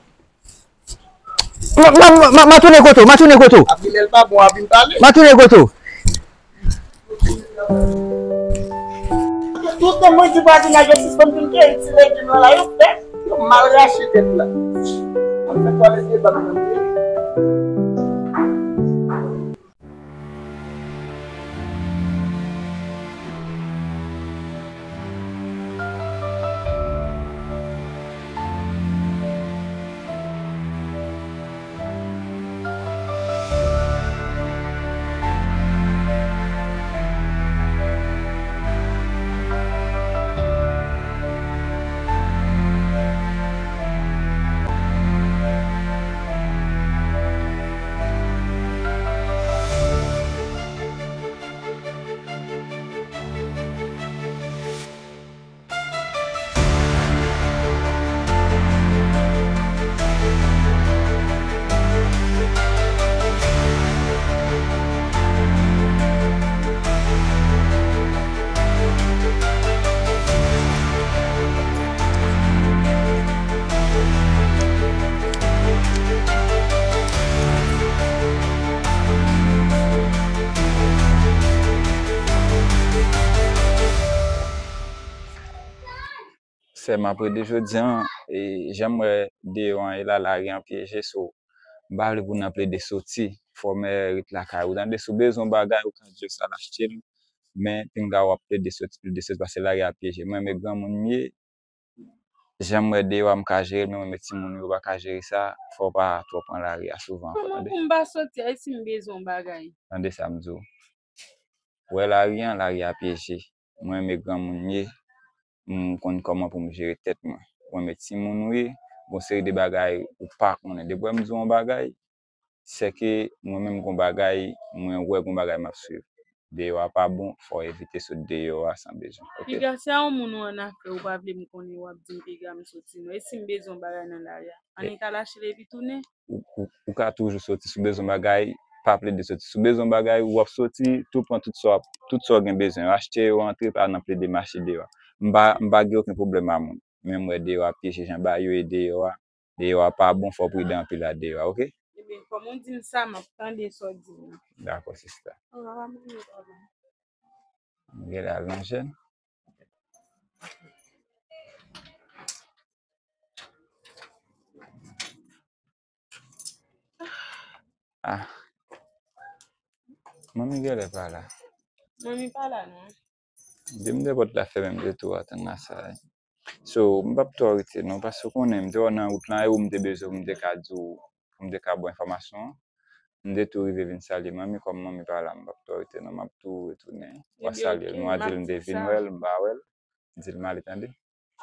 Ma, ma, ma, ma tounen kote w, ma tounen kote w. Ap vin lè l pa bon, ap vin pale. Ma tounen kote w. Tout tan mwen di vwazinaj yo sispann vin keri ti legim lan la, yo fè, yo mal rache tèt la. An fèt, wale deba nan pye. Sè m ap rete jodi a, e, jan m wè deyò an ye la, lari an pyeje, so, m pa vle pou nan plede soti, fòmè ret lakay ou, tande, si w bezwen yon bagay, ou ka di yo sa l achte l, men pinga w ap plede soti, plede soti, paske lari a pyeje. Mwen, men granmoun m ye, jan m wè deyò a, m ka jere l, men mwen, men timoun yo pa ka jere sa, fò w pa twò pran lari a souvan ankò, tande. Kòman pou m pa soti a, e si m bezwen yon bagay? Tande sa m di w. Ou wè lari an, lari a pyeje. Mwen, men granmoun m ye, m konn kòman pou m jere tèt mwen. Mwen, men timoun ou ye, gon seri de bagay ou pa konnen. Depi w wè m di w yon bagay, sèke mwen menm gon bagay, mwen wè gon bagay m ap swiv. Deyò a pa bon, fò w evite sot deyò a san bezwen, oke? Piga, si a yon moun ou annafè, ou pa vle m konnen, w ap di m piga m soti non. E si m bezwen yon bagay nan lari a? Annik al achte l epi tounen? Ou, ou, ou ka toujou soti. Si w bezwen bagay, pa plede soti. Si w bezwen bagay, w ap soti, tou pran tout sa w ap, tout sa w gen bezwen. Achte yo, antre, pa nan plede mache deyò a. M pa, m pa gen okenn pwoblèm a moun. Men m wè deyò a pyeje jan bagay yo ye deyò a. Deyò a pa bon, fò w pridan anpil a deyò a, oke? Ebyen, kòm ou di m sa, m ap tande sa w di m nan. Dakò, sista. An, papa, m gen pwoblèm. M gen la lonje. Ah. Manmi genlè pa la. Manmi pa la non. Depi m de pòt la fèmen, m de tou atann la sa. So, m p ap twò rete non, paske w konnen, m te wè w nan wout lan, e ou m te bezwen pou m te ka di w, pou m te ka ba w enfòmasyon an. M te tou rive vin salye manmi, kòm manmi pa la, m p ap twò rete non, m ap tou retounen. W a salye l, nou a di l m te vin wè l, m pa wè l. Di l m ale, tande?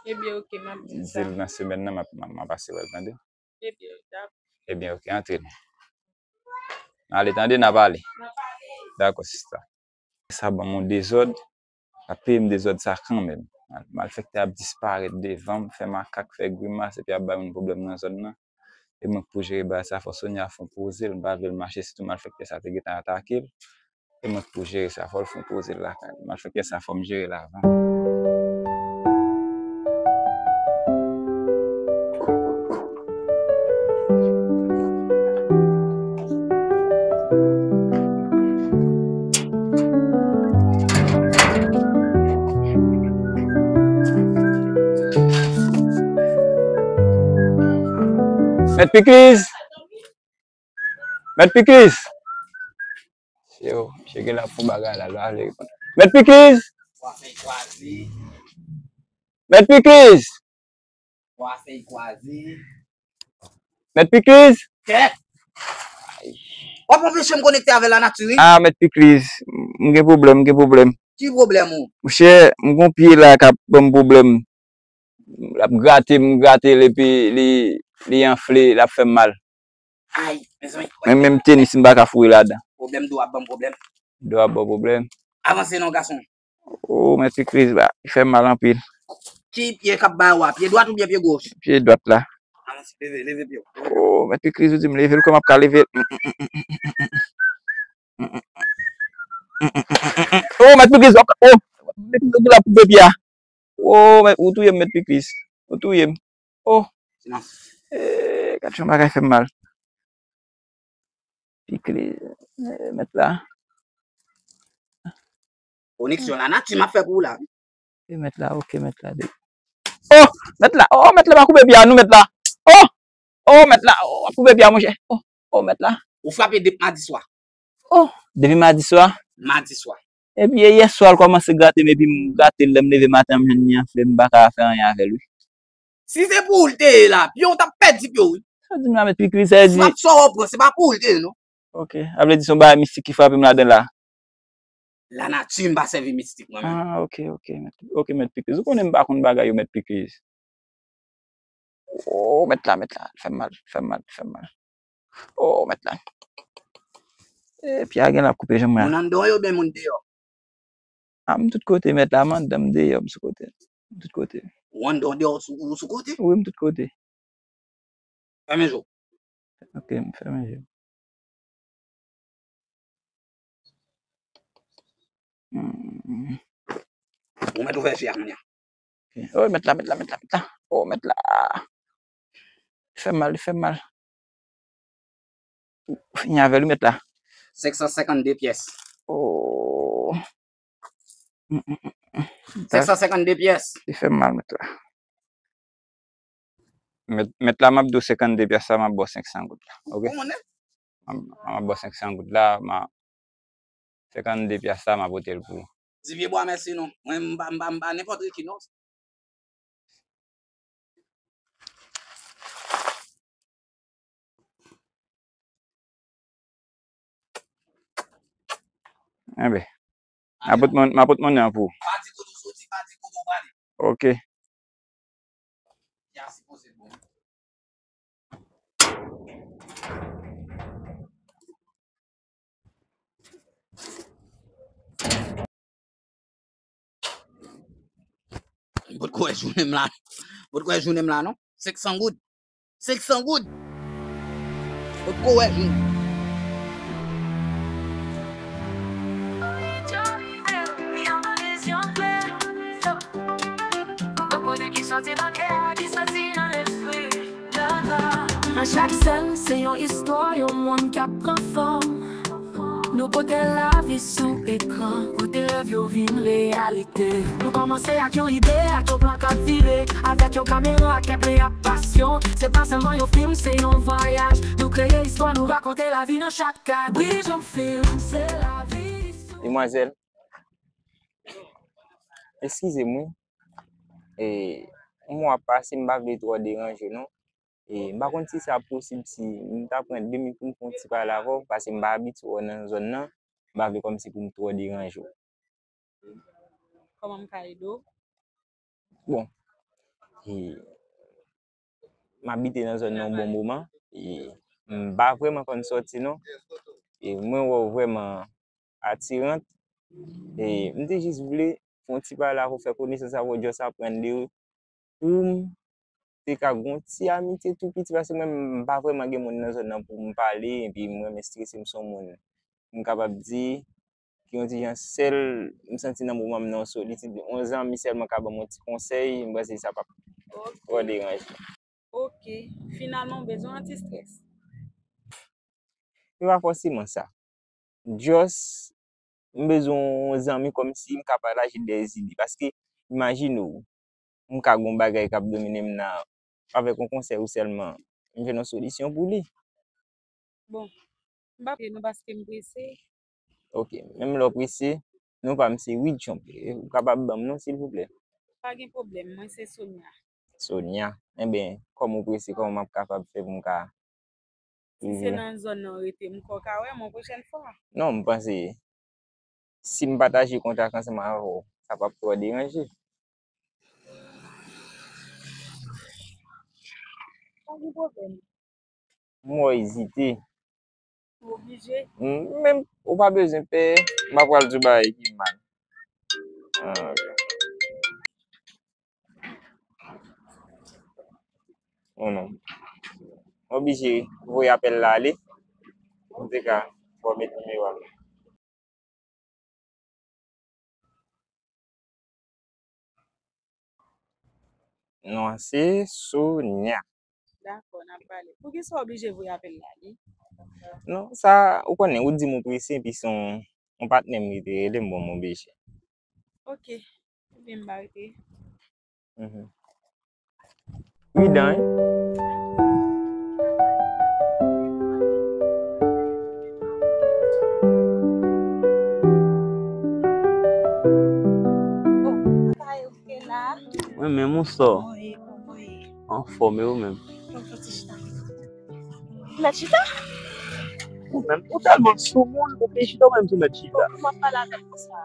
Ebyen, oke, m ap di l sa. Di l nan semèn nan, m ap, m ap, m ap pase wè l, tande? Ebyen, dakò. Ebyen, oke, antre nou. Ale, tande, n a pale. N a pale. Dakò, sista. Sa ban m yon dezòd, l ap peye m dezòd sa kanmenm. Mal-, malfektè ap disparèt devan m, fè makak, fè grimas, epi ap bay moun pwoblèm nan zòn nan. E mwen k pou jere bagay sa, fò Sonia fè yon poze l, m pa vle l mache, sitou malfektè sa te gentan atake l. E mwen k pou jere sa, fò l fè yon poze l lakay li. Malfektè sa, fò m jere l avan. Mèt Pikliz! Mèt Pikliz! Yo, misye gen la pou bagay la, la vle reponn. Mèt Pikliz! Mèt Pikliz! Mèt Pikliz! Kèt! W ap anpeche m konekte avè lanati, wi. Ah, Mèt Pikliz, m gen pwoblèm, m gen pwoblèm. Ki pwoblèm ou? Monchè, m gon pye la k ap ban m pwoblèm. L ap grate m, grate l, epi li, li anfle, l ap fè m mal. Ay, mezanmi. Men menm tenis, m pa ka foure ladan. Pwoblèm, do ap ban m pwoblèm. Do ap ban w pwoblèm. Avanse non, gason. Oh, Mèt Pikliz, ba, li fè m mal anpil. Ki pye k ap bay w a? Pye dwat oubyen pye goch? Pye dwat la. Avanse, leve, leve pye w. Oh, Mèt Pikliz, ou di m leve l, kòman m ap ka leve l? Oh, Mèt Pikliz, oh, Mèt Pikliz, ou la koupe pye a. Oh, mèt, ou touye m, Mèt Pikliz. Ou touye m. Oh. Silans. Eh, gad yon bagay fè m mal. Pikliz, eh, mèt la. Koneksyon lanati m ap fè pou ou la. Eh, mèt la, ok, mèt la. Oh, mèt la, oh, mèt la, pa koupe pye a, non, mèt la. Oh, oh, mèt la, oh, pa koupe pye a, monchè. Oh, oh, mèt la. Ou frape depi madi swa. Oh, depi madi swa? Madi swa. Epi yè swa l kòmanse grate m, epi m grate l, lè m leve maten an, m jwenn li anfle, m pa ka fè anyen avè l, wi. Si se pou ou l te ye la, pye w t ap pèdi pye w, wi. Sa di m la, Mèt Pikliz, sa vle di. Frap sa w pran, se pa pou ou l te ye, non. Ok, sa vle di se yon bagay mistik ki frape m ladan la. Lanati, m pa sèvi mistik, mwen menm. Ah, ok, ok, Mèt, ok, Mèt Pikliz. Ou konnen m pa konn bagay yo, Mèt Pikliz. Oh, mèt la, mèt la. Fè m mal, fè m mal, fè m mal. Oh, mèt la. Eh, pye a gen l ap koupe janm mwen. Moun anndan w yo oubyen moun deyò? Ah, m tout kote, mèt la, m anndan, m deyò, m sou kote. M tout kote. Ou anndan, ou deyò, ou sou, ou sou kote? Wi, m tout kote. Fèmen je w. Ok, m fèmen je m. Hmm. Ou mèt ouvè je a kounye a. Ok. Oh, mèt la, mèt la, mèt la, mèt la. Oh, mèt la. Li fè m mal, li fè m mal. Fini avè l, wi, mèt la. Senk san senkannde pyès. Oh. Mm, mm, mm, mm. Senk san senkannde pyès. Li fè m mal, mèt la. Mèt, mèt la, m ap di w senkannde pyès la, m ap ba w senk san goud la. Ok? Ou konnen? M ap, m ap ba w senk san goud la, m a, senkannde pyès la, m a pote l pou ou. Di Vyebwa mèsi non. Mwen, m pa, m pa, m pa nenpòt ki non. Enben, m a pot mòn-, m a pot monnen an pou ou. Pa di kote w soti, pa di kote w prale. Ok. Ya sipoze bon. M potko wè jounen m la. M potko wè jounen m la, non. Senk san goud. Senk san goud. M potko wè jounen. Nan chak sèn, se yon istwa yon moun k ap pran fòm. Nou pote lavi sou ekran, kote rèv yo vin reyalite. Nou kòmanse ak yon ide, ak yon plan k ap vire, avèk yon kamera, kèt ak pasyon. Se pa sèlman yon fim, se yon vwayaj. Nou kreye istwa, nou rakonte lavi nan chak kad. Bri Jòm Film, se lavi sou. Demwazèl, eskize m, wi. E, yon mwa pase, m pa vle twò deranje w, non. E, m pa konn si sa posib, si m ta pran de minit pou m fè yon ti pale avè w, paske m pa abitye wè w nan zòn nan, m pa vle kòmsi pou m twò deranje w. Kòman m ka ede w? Bon, e, m abite nan zòn nan yon bon moman, e, m pa vrèman konn sòti non, e, mwen wè w vrèman atirant, e, m te jis vle fè yon ti pale avè w, fè konesans avè w, just aprann de ou, pou m te ka gen yon ti amitye tou piti, paske mwen, m pa vrèman gen moun nan zòn nan pou m pale, epi mwen menm estrese, m se yon moun, m kapab di, ki yon ti jan sèl, m santi nan moman m nan yon solitid, yon zanmi sèlman ka ban m yon ti konsèy, m panse sa p ap twò deranje. Ok, finalman, ou bezwen antistrès? E pa fòseman sa. Just, m bezwen yon zanmi kòmsi m ka pataje de zide. Paske, imajine w, m ka gen yon bagay k ap domine m nan, avèk yon konsèy ou sèlman, m jwenn yon solisyon pou li. Bon, m pa vle non paske m prese. Ok, menm lè w prese, non pa m se Widjomp. Ou kapab ban m non, silvouplè? Pa gen pwoblèm, mwen se Sonia. Sonia, enben, kòm ou prese, kòman m ap kapab fè pou m ka Si se nan zòn nan w rete, m kwè w ka wè m yon pwochèn fwa. Non, m panse, si m pataje kontak ansanm avè w, sa p ap twò deranje. Mwen ezite. Ou oblije? M, men ou pa bezwen pè, m pa pral di w bagay ki mal. Ah, ok. Non, non. M oblije voye apèl la ale. M te ka fò met nimewo a. Non an se Sonia. Dakò, n ap pale. Poukisa w oblije voye apèl la ale? Non, sa, ou konnen, ou di m ou prese, epi se yon, yon patnè m ki te rele m, bon, m oblije. Ok, ebyen, m pa rete. Mhm. Pridan, wi. Mwen menm, ou sò? Anfòm, e ou menm? Mèt chita? Ou menm, ou tèlman soumoun, ou vle chita, ou menm tou mèt chita. Ou ap pale avè m konsa?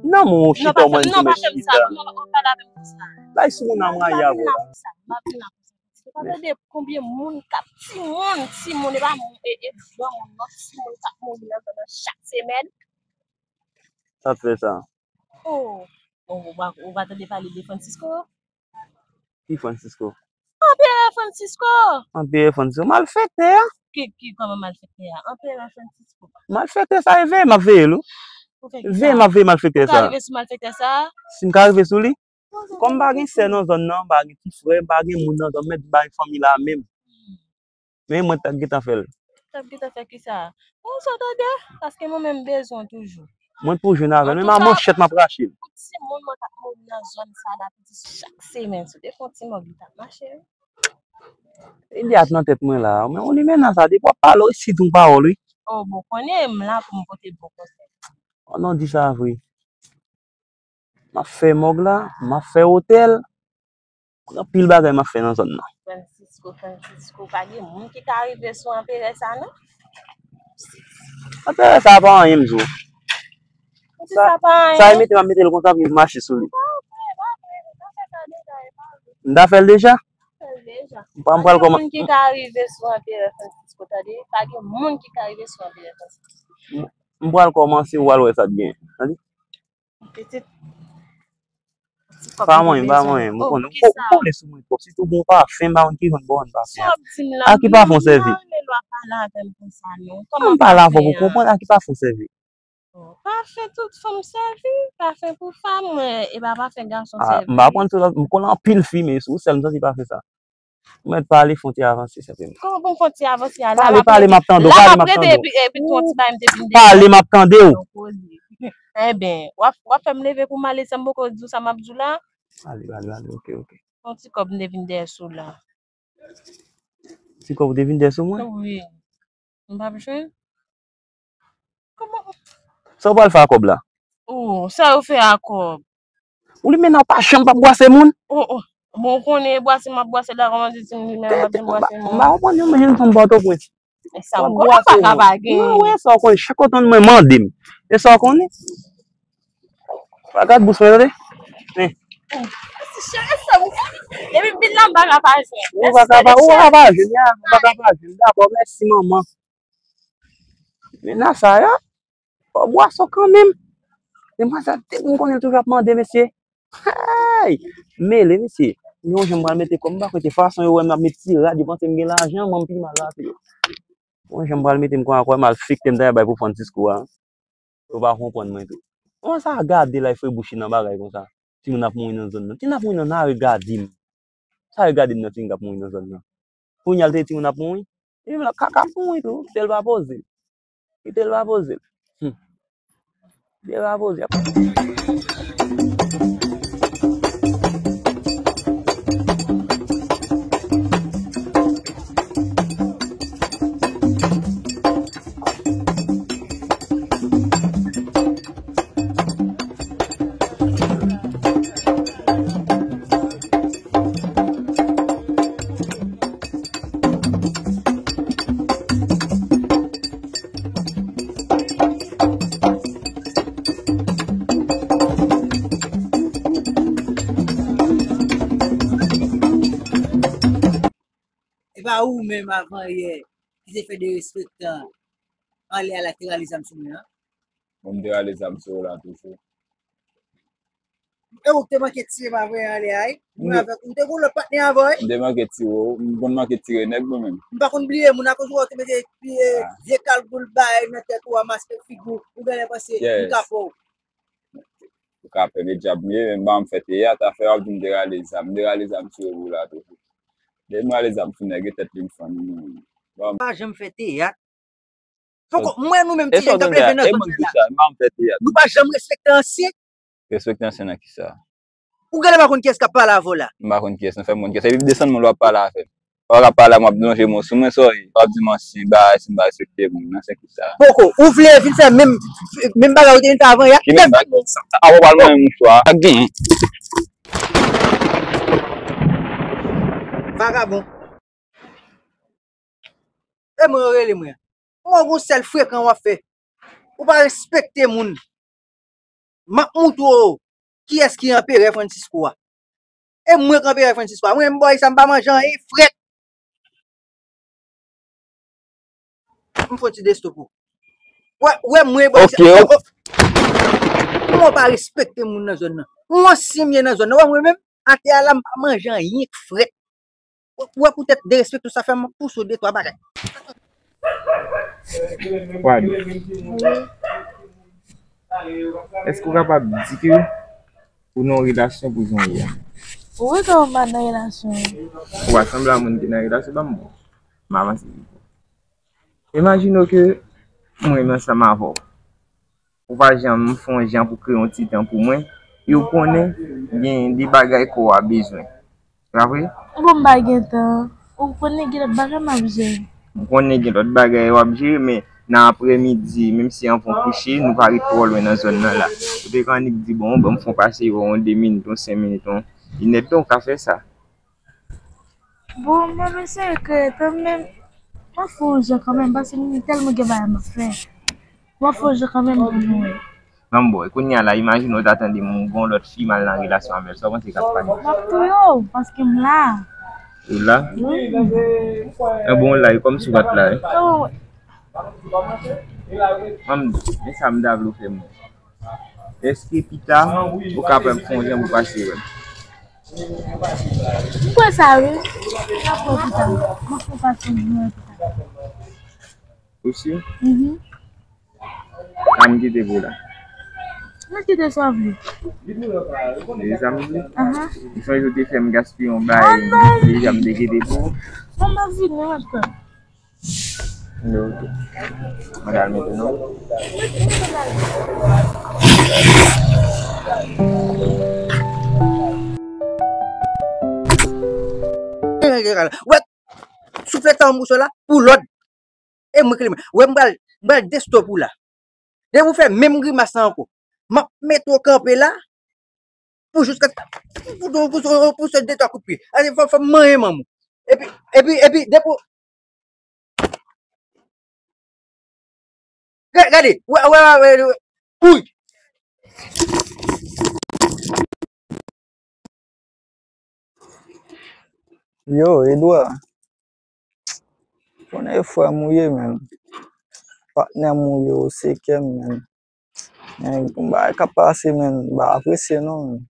Non, men ou chita, ou menm tou mèt chita. Non, pa fè m sa, non, pa pale avè m konsa. Bay soumoun nan mwen, ya, bro. M ap vin la konsa. Ou pa tande konbyen moun k ap, timoun, timoun, e pa moun, e, e granmoun, non, timoun k ap mouri nan zòn nan chak semèn? Sa fè sa? Oh, oh, ou pa, ou pa tande pale de Francisco? Ki Francisco? Anperè Francisco! Anperè Francisco, malfektè a? Ki, ki, kòman malfektè a? Anperè Francisco. Malfektè sa, e veye m ap veye l, wi. Veye m ap veye malfektè sa. Ou ka rive sou malfektè sa? Si m ka rive sou li? Kòm m pa gen sè nan zòn nan, m pa gen ti frè, m pa gen moun nan zòn, m mèt ba fanmi la menm. Men mwen t ap gentan fè l. T ap gentan fè kisa? Bon, sa tande, paske mwen menm bezwen toujou. Mwen t pou jwenn avè l, men manchèt m ap rache l. Pou timoun mwen k ap mouri nan zòn sa la, pou di chak semèn, si w te fè yon ti mòg, li t ap mache, wi. Li ap nan tèt mwen la, men ou li menm nan sa, depi w ap pale, w ap site yon pawòl, wi. Oh, bon, konnen m la pou m pote bon konsèy. Oh non, di sa vre. M ap fè mòg la, m ap fè otèl. Anpil bagay m ap fè nan zòn nan. Francisco, Francisco, pa gen moun ki ka rive sou anperè sa, non? Anperè sa pa anyen, m di w. Ou di sa pa anyen? Sa e mete m ap mete l konsa pou m mache sou li. Pa vre, pa vre, pa fè sa deja, e pa vre. M ta fè l deja? Fè l deja. M pa, m pral kòman-, pa gen moun ki ka rive sou anperè Francisco, tande? Pa gen moun ki ka rive sou anperè Francisco. M, m pral kòmanse, w al wè sa k gen. Tande? Pitit. Pa mwen, pa mwen. Mwen konnen, ou konnen sou mwen twòp. Sitou bon pafen, m pa konn ki konn bon pafen. A ki pafen w sèvi? M pale avè w pou konprann a ki pafen w sèvi. Pafen tout fanm sèvi, pafen pou fanm, e pa pafen gason sèvi. M pa konn sou lòt, m konnen anpil fi, men sou sèl m santi pafen sa. Ou mèt pale, fè yon ti avanse senpleman. Kòman pou m fè yon ti avanse a? Pale, pale, m ap tande w, pale, m ap tande w. Epi, epi, yon ti bagay m te vin deja. Pale, m ap tande w. Enben, w ap, w ap fè m leve pou m ale san m poko di w sa m ap di w la? Ale, ale, ale, ok, ok. Yon ti kòb m te vin dèyè sou la. Ti kòb ou te vin dèyè sou mwen? Wi. M p ap jwenn? Kòman? Sa w pral fè a kòb la? Oh, sa yo fè a kòb? Ou li men nan pa janm p ap bwase moun? Oh, oh. Bon, ou konnen e bwase m ap bwase la, kòman di ti moun li men m ap vin bwase moun? M pa konprann yo, men jenn fanm Pòtoprens. E sa m konnen pa ka pa gen. Mwen wè sa w konnen, chak kote mwen mande m. E sa w konnen? Pa gad bous mwen, tande? Men. Depi m vin la, m pa ka pa jwenn. Ou pa ka pa, ou pa ka pa jwenn, ya, ou pa ka pa jwenn. Dabò, mèsi, manman. Men nan sa yo, fò bwason kanmenm. Demwazèl, depi m konnen l toujou ap mande, mesye. Hey! Mele, mesye. Men yon jan m pral mete kòb, m pa kwete fason yo wè m ap met ti rad, yo panse m gen lajan, mwen m pi mal pase yo. Yon jan m pral mete m kon a kwè malfektè m ta bay pou Francisco a. Yo pa konprann mwen tou. Kòman sa gade la, e fre bouch li nan bagay konsa? Timoun ap mouri nan zòn nan. Timoun ap mouri nan, nan regade m. Sa regade m nan timoun k ap mouri nan zòn nan. Kounye a l te timoun ap mouri. Epi m la kaka ap mouri tou. Kite l pa poze l. Kite l pa poze l. Hmm. Kite l pa poze l. E pa ou menm avan yè ki te fè derespektan anlè a la te rale zam sou mwen an? Bon, m te rale zam sou ou la toujou. E ou te manke tire m avè anlè a, wi. Mwen avèk ou te gon lòt patnè avè w, wi. M te manke tire w, m konn manke tire nèg mwen menm. M pa konn bliye moun akoz ou wè ou te mete vye kalgoul bagay nan tèt ou a, maske figi w, ou genlè panse m ka pè w. Ou ka pè, men dyab m ye, men m pa janm fè teyat, afè w ap di m te rale zam, m te rale zam sou ou la toujou. Depi m rale zam sou nèg, e tèt li m fann. M pa janm fè teyat. Poko, m wè nou menm ti jèn k ap leve nan zòn nan la. Nou pa janm respekte ansyen. Respekte ansyen nan kisa? Ou genlè pa konn kiyès k ap pale avè w la. M pa konn kiyès, nou fè m konn kiyès. Epi desann mwen lè w ap pale avè m. Ou k ap pale a m w ap lonje men w sou mwen, sorry. W ap di m ansyen bagay, si m pa respekte moun nan, se kisa? Poko, ou vle vin fè menm menm bagay ou te vin fè avan yè? Ki menm bagay? Avan w pral manyen mouchwa. Sa k genyen? Vagabon. E mwen yo rele mwen. Mwen gon sèl frekan w ap fè. Ou pa respekte moun. M ap moutre w kiyès ki anperè Francisco a. E mwen k anperè Francisco a. Mwen menm bòy sa m pa manje anyen frèt. M fè yon ti desto pou. Wè, wè mwen bòy sa. Mwen pa respekte moun nan zòn nan. Mwen si m ye nan zòn nan. Wè mwen menm, atè a la m pa manje anyen k frèt. Ou wè poutèt derespekte w sa fè m ap pouse w de twa bagay. Wad, èske w kapab di ke ou nan relasyon pou jan w ye a? Ou wè kòman m pa nan relasyon wi. Ou pa sanble a moun ki nan relasyon, ban m bon. M avanse. Imajine w ke mwen ansanm avè w. Ou pa janm fè yon jan pou kreye yon ti tan pou mwen. E ou konnen gen de bagay kò a bezwen. Pa vre? Bon, m pa gen tan. Ou konnen gen lòt bagay m ap jere. M konnen gen lòt bagay w ap jere, men nan aprèmidi, menm si anvan w kouche, nou pa ret twò lwen nan zòn nan la. Ou te ka annik di, bon, ban m fè yon pase wè w yon de minit, yon senk minit, yon inèdtan, ou ka fè sa. Bon, mwen eseye kreye tan, men m ap fè yon jan kanmenm, paske m tèlman gen bagay m ap fè. M ap fè yon jan kanmenm pou nou wè. Ban m ba w, kounye a la, imajine w ta tande m gen yon lòt fi, m al nan relasyon avè l, sa w panse k ap pase? M ap touye w, paske m la. Ou la? Wi. Enben, w la, e kòmsi w pa t la, wi. Ban m, men sa m ta vle w fè m. Èske pita, ou kapab fè yon jan pou pase wè m? M kwè sa wi. M ap wè pita. M ap fè w pase yon jan pita. Ou si? Mhm. Sa m kite pou w la. Mwen kite sa w vle. Se sa m vle? Ahan. M sonje w te fè m gaspiye yon bagay deja m te kite pou ou. Bon, m ap vini, mwen frè m. Ok. Mwen al mete non. Wè, souflèt sa yon moso la pou lòd. E mwen ki li mwen. Wè m pral m pral destop ou la. Depi ou fè menm grimas la ankò, m ap mete w kanpe la pou jiska pou pou pou pou sot de twa kout pye. Ase fò fò m manyen manman w. Epi epi epi depi w Gade, gade, wè, wè, wè, wè, wè. Ui. Yo, Edouard. Konnen e frè m ou ye, menn. Patnè m ou ye, ou se kè m, menn. Men, gon bagay k ap pase, menn, m pa apresye non, menn.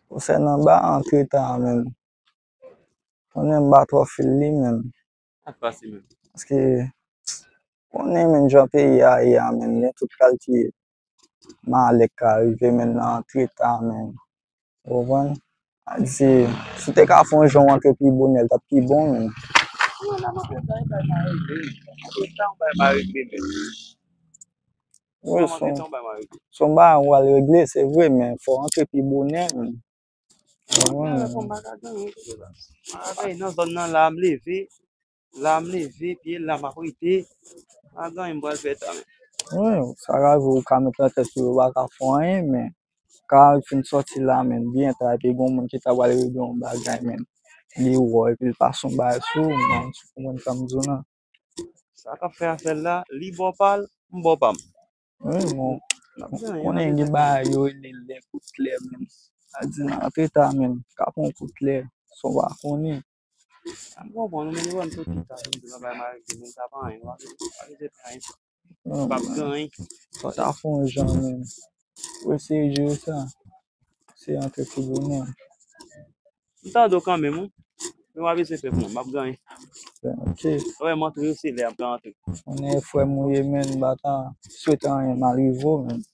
Konsènan ba an treta a, menn. Konnen m pa twò fil li, menn. Sa k pase, menn? Paske, konnen, menn, jan peyi a ye a, menn, gen tout kalite malè k ka rive, menn, nan an treta, menn. Ou konprann? Sa di, si w te ka fè yon jan w antre pi bonè, l t ap pi bon, menn. Wi, se yon bagay w al regle, se vre, men fò w antre pi bonè, menn. Ou konprann? M pa ka gade, m pa ka gade. M pa ka gade nan zòn nan la, m leve. La m leve, pye la m ap rete. Pa gen anyen m pral fè ta menm. Wi, sa ka rive ou ka met nan tèt ou yo pa ka fè anyen, men ka fin sòti la, menn, byen ta, epi gon moun ki ta pral regle yon bagay, menn. Li wè w, epi l pase yon bagay sou ou, menn, si w konprann sa m di w lan. Sa k ap fè afè l la, li ba w pa l, m ba w pa m. Wi, bon. Konnen gen bagay yo rele lè kout lè, menn. Sa di nan antre ta, menn, ka pran yon kout lè, san w pa konnen. M konprann ou, men nou wè m soti sa, m di, bagay m a regle, men sa pa anyen, w a regle, w a regle pa anyen. M p ap gen anyen. Fò ta fè yon jan menm. Ou eseye jere sa. Se antre pi bonè. M tande w kanmenm, wi. Men w a bezwen fè pou mwen, m ap gen anyen. Ok. Wè, m antre yo, se lè ap antre. Konnen frè m ou ye, men m pa ta swete anyen mal rive w, men.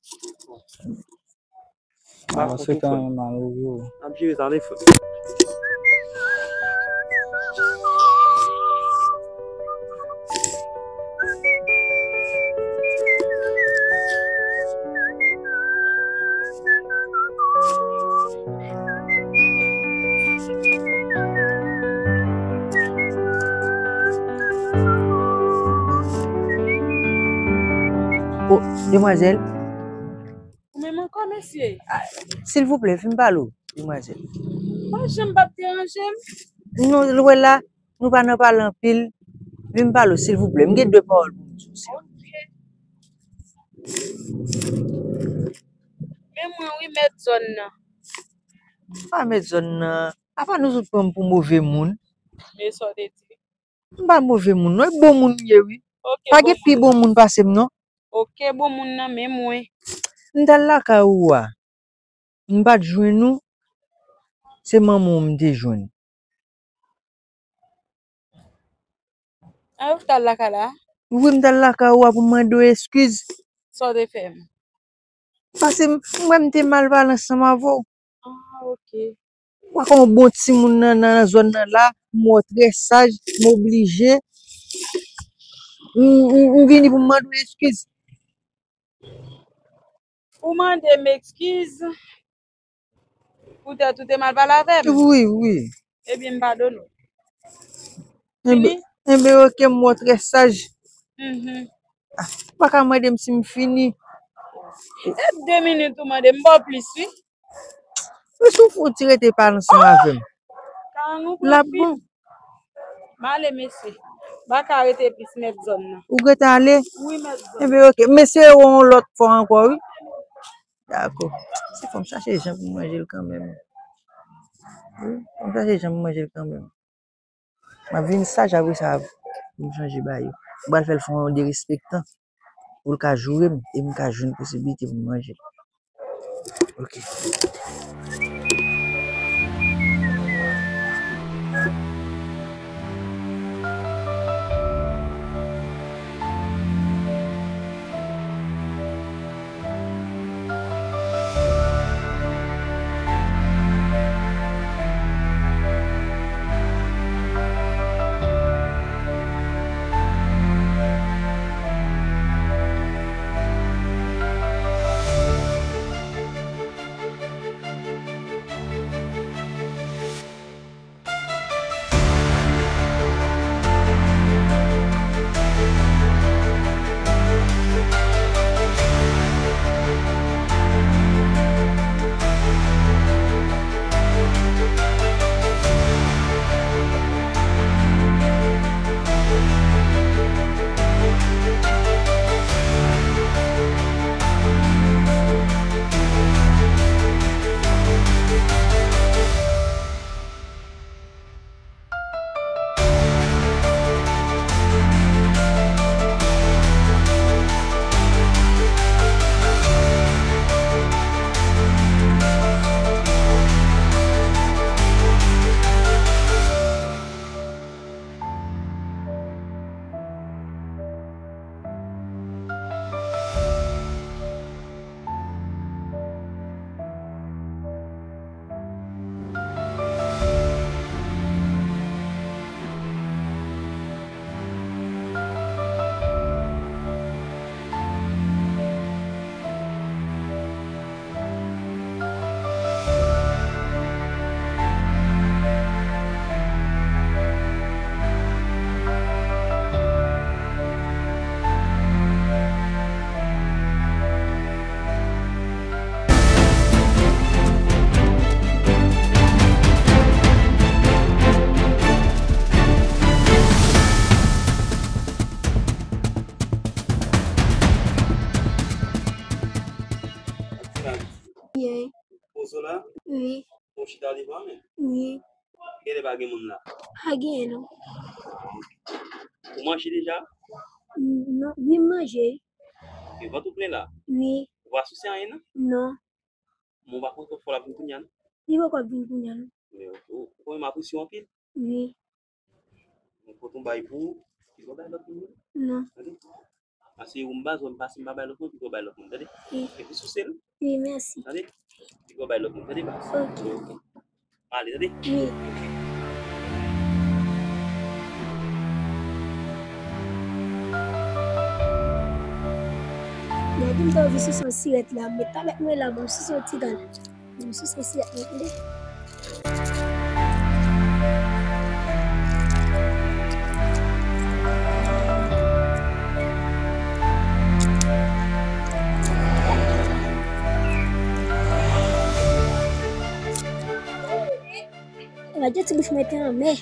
M pa ta swete anyen mal rive w. N ap jere sa, ale, frè. O, demwazèl. Ou menm ankò, mesye? A, silvouplè, vin pale w, demwazèl. Pa janm p ap deranje m. Non, lwen la, nou pa nan pale anpil. Vin pale w, silvouplè. M gen de pawòl pou m di w, silvouplè. Ok. Men mwen, wi, mèt zòn nan. Pa mèt zòn nan. Apa nou tout pran m pou move moun? Men sa w te di. M pa move moun, non, e bon moun m ye, wi. Ok, pa gen pi bon moun pase m, non. Ok, bon moun nan, men mwen. M t al lakay ou a. M pa t jwenn ou. Se manman w m te jwenn. A, ou t al lakay la? Wi, m t al lakay ou a pou m mande w eskiz. Sa w te fè m? Paske m, m wè m te mal pale ansanm avè w. Ah, ok. Ou pa konn yon bon timoun nan, nan, nan zòn nan la, m wè w trè saj, m oblije. M, m, m vini pou m mande w eskiz. Ou mande m eskiz poutèt ou te mal pale avè m? Wi, wi. Ebyen, m padone w. Fini? Enben, enben, ok, m wè w trè saj. Mhm. Ah, ou pa ka mande m si m fini. E de minit ou mande m, m ba w plis, wi. Men si w fouti rete pale ansanm avè m. Karang ou pran pil. L ap bon. M ale, mesye. M pa ka rete plis, mèt zòn nan. Ou gentan ale? Wi, mèt zòn. Enben, ok. Men se yon lòt fwa ankò, wi. Dakò. Se fò m chache jan pou m manje l kanmenm. Wi, fò m chache jan pou m manje l kanmenm. M ap vin saj apre sa pou m chanje ba yo. M pral fè l fè yon derespektan pou l ka joure m e m ka jwenn posiblite pou m manje l. Ok. Byen. Poze w la? Wi. Ou chita devan men? Wi. Ki Kile pa gen moun la? Pa gen, non. Ou manje deja? Non, wi, m manje. E vant ou plen la? Wi. Ou pa souse anyen, non? Non. Bon, pa konn fò l ap vin kounye a, non? Li poko ap vin kounye a, non. Men ou, ou, ou konnen m apresye w anpil. Wi. Mwen pot yon bay pou ou, pito bay lòt moun. Non. Tande? Paske ou m baz, ou m pase m pa bay lòt moun, pito bay lòt moun, tande? Wi. Epi souse l. Wi, mèsi. Tande? Pito bay lòt moun, tande, baz? Ok. Ok. Ale, tande? Wi. Gade m ta anvi souse yon sirèt la, men talè mwen la, bon, souse yon ti gade. Bon, souse yon sirèt mwen, tande? Gade ti bouch mwen te anmè.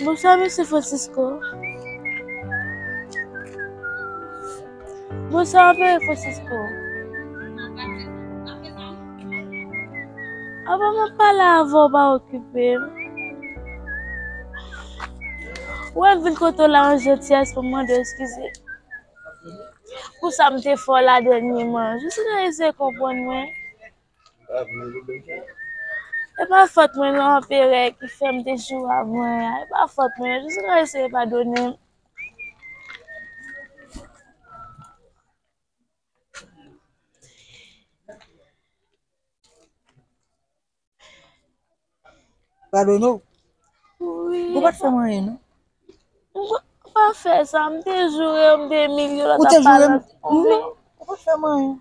Bonswa, mesye Francisco. Bonswa, anpè Francisco. Apa m ap pale avè w, pa okipe m. Ou wè m vin kote w la an jantiyès pou m mande w eskize pou sa m te fè w la dènyèman. Jis eseye konprann mwen. E pa fòt mwen non, anperè ki fè m te joure avè w. E pa fòt mwen, jis eseye padone m. Padone w? Wi. Ou pa t fè m anyen, non. M pa fè sa, m te joure w, m te imilye w, lòt ap pale. Ou te joure m? Non, ou pa t fè m anyen.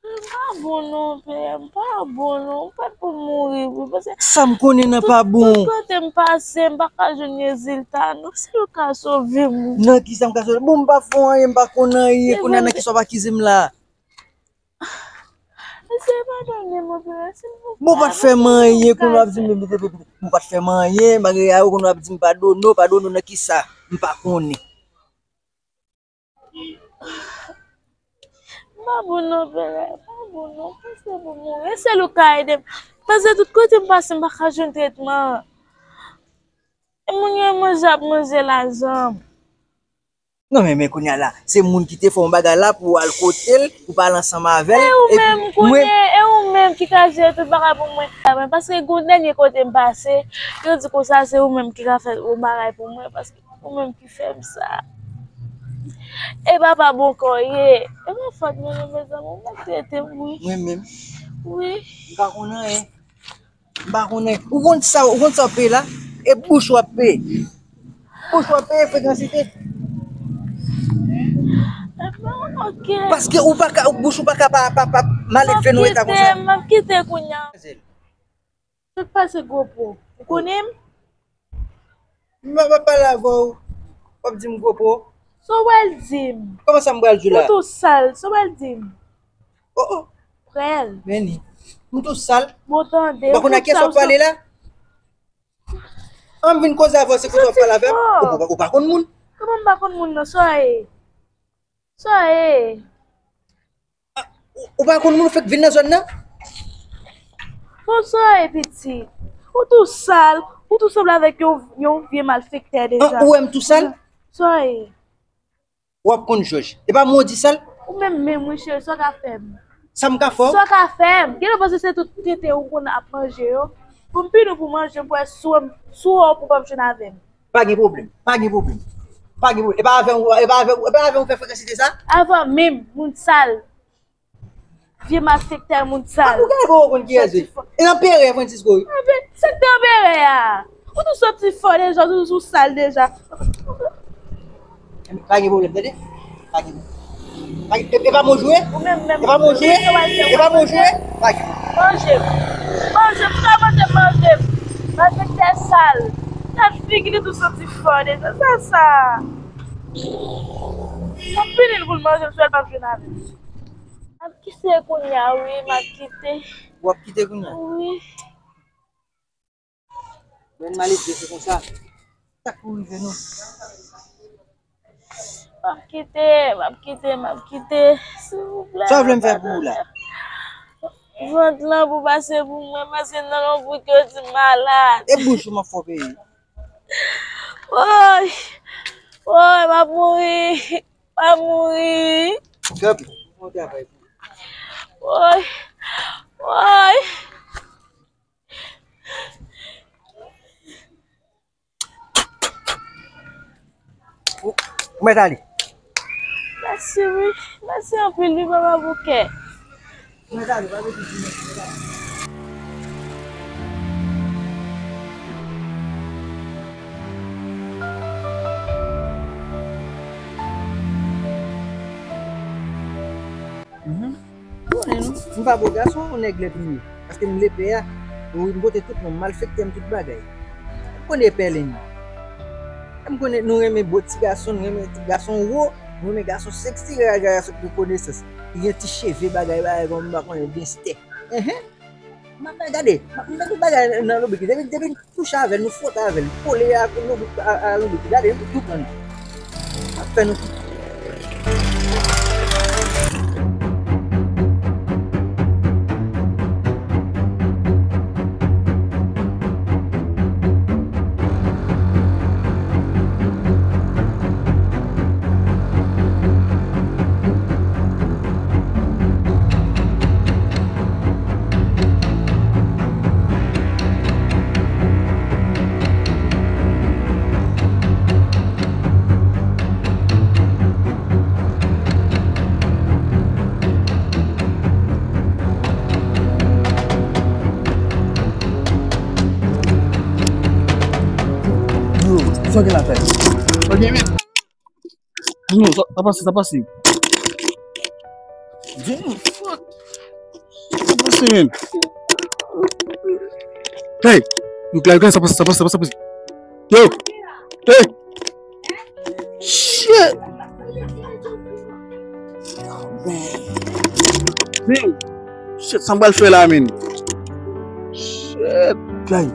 M pa bon non, pè, m pa bon non, m pral pou mouri wi, paske sa m konnen nan pa bon. Tout kote m pase, m pa ka jwenn rezilta non, si w ka sove m wi. Nan kisa m ka sove? Bon, m pa fè w anyen, m pa konn anyen, kounye a nan kisa w ap akize m la? Mesye, padone m, anperè, silvouplè. Bon, ou pa t fè m anyen, kounye w ap di m, bon, ou pa t fè m anyen, malgre a yo kounye w ap di m padone w, padone w nan kisa? M pa konnen. M pa bon non, pè, m pa bon non, paske pou mouri, e sèl ou ka ede m. Paske tout kote m pase, m pa ka jwenn tretman. E moun yo manje ap manje lajan m. Non, men, men kounye a la, se moun ki te fè yon bagay la pou w al kote l, pou w pale ansanm avè l. E ou menm, kounye, e ou menm ki ka jere tout bagay pou mwen. Paske gon dènye kote m pase, yo di konsa se ou menm ki ka fè yon bagay pou mwen, paske ou menm ki fè m sa. E papa bon kò ye. E pa fòt mwen non, mezanmi, ou mèt trete m wi. Mwen menm? Wi. M pa konn anyen. M pa konnen. Ou konn sa, ou konn sa w ap peye la? E bouch w ap peye. Bouch w ap peye frekansite. Ok. Paske ou pa ka, bouch ou pa ka pa, pa, pa maledve nan eta konsa. M ap kite, m ap kite kounye a. Tout pase gwo po. Ou konnen m? M ap pale avè w, w ap di m gwo po. Sa w pral di m? Kòman sa m pral di w la? Ou tou sal, sa w pral di m? Oh, oh. Prèl. Men ni. M tou sal. Bon, tande. Ou pa konn ak kiyès w ap pale la? An m vin koze avè w, se konsa w ap pale avè m? Ou pa, ou pa konn moun? Kòman m pa konn moun nan? Sa w ye? Sa w ye? Ah, ou, ou pa konn moun ou fèk vin nan zòn nan? Bon, sa w ye, pitit? Ou tou sal, ou tou sanble avèk yon, yon vye malfektè deja. Ah, ou wè m tou sal? Sa w ye? W ap konn jòj. E pa mwen w di sal? Ou menm menm, wi, cheri, sa w ka fè m? Sa m ka fè w? Sa w ka fè m? Genlè w panse se tout tenten ou konn ap manje yo. Pou m pini w pou manje m, pou wè si w, si w wè w pou w p ap jwenn avè m. Pa gen pwoblèm, pa gen pwoblèm. Pa gen pwoblèm. E pa avè w, e pa avè w, e pa avè w fè frekansite sa? Avè w menm, moun sal. Vye malfektè, moun sal. Ou gade pou w konn kiyès wi. E anperè Francisco wi. Anpe-, sa k te anperè a? Ou tou soti fò deja, ou tou sal deja. Pa gen pwoblèm, tande? Pa gen pwoblèm. Pa gen, e, e pa mwen w jwe? Ou menm, menm. E pa mwen w jwe? E pa mwen w jwe? Pa gen pwoblèm. Manje m. Manje m, sa manje m, manje m. Malfektè sal. Gad figi li tou santi fò deja. Sa sa. M ap pini l pou l manje m, si l p ap jwenn avè m. M ap kite kounye a, wi, m ap kite. W ap kite kounye a? Wi. Grenn maledve se konsa. Sa k pou rive nou? M ap kite, m ap kite, m ap kite. Silvouplè. Sa w vle m fè pou ou la? Vant lan pou pase pou mwen, paske nan lonbrik yo di m malad. E bouch ou m ap fè w peye. Woy! Woy, m ap mouri. M ap mouri. Kanpe, bon travay. Woy! Woy! Ou, ou mèt ale. Mèsi, wi. Mèsi anpil, wi, Papa Bouke. Ou mèt ale, pa mete di mèsi, mèt ale. Mhm. Konnen non. M pa bo gason, yon nèg lèpinye. Paske m lepè a, wi, m pote tout non m, malfektè m, tout bagay. M konnen pèlen. M konnen nou renmen bo ti gason, nou renmen ti gason wo, nou renmen gason seksi, gason ki gen konesans. Ki gen ti cheve, bagay, bagay, kòm m pa konnen, genstè. Enhen. M ap gade, m ap gade bagay nan lobik. Depi, depi touche avè l, nou fwote avè l, kole a, a, a lonbrik. Gade, nou tou pran. Ap fè nou tou. Yo, sa w gen la fè? Sa w gen, men? Non, sa, sa pase, sa pase. Damn, fuck. Sa pase, men. Hey! Yo, klè, klè, sa pase, sa pase, sa pase, sa pase. Yo! Hey! Shit! Oh, man. Damn! Shit, sa m pral fè la, men. Shit! Klè.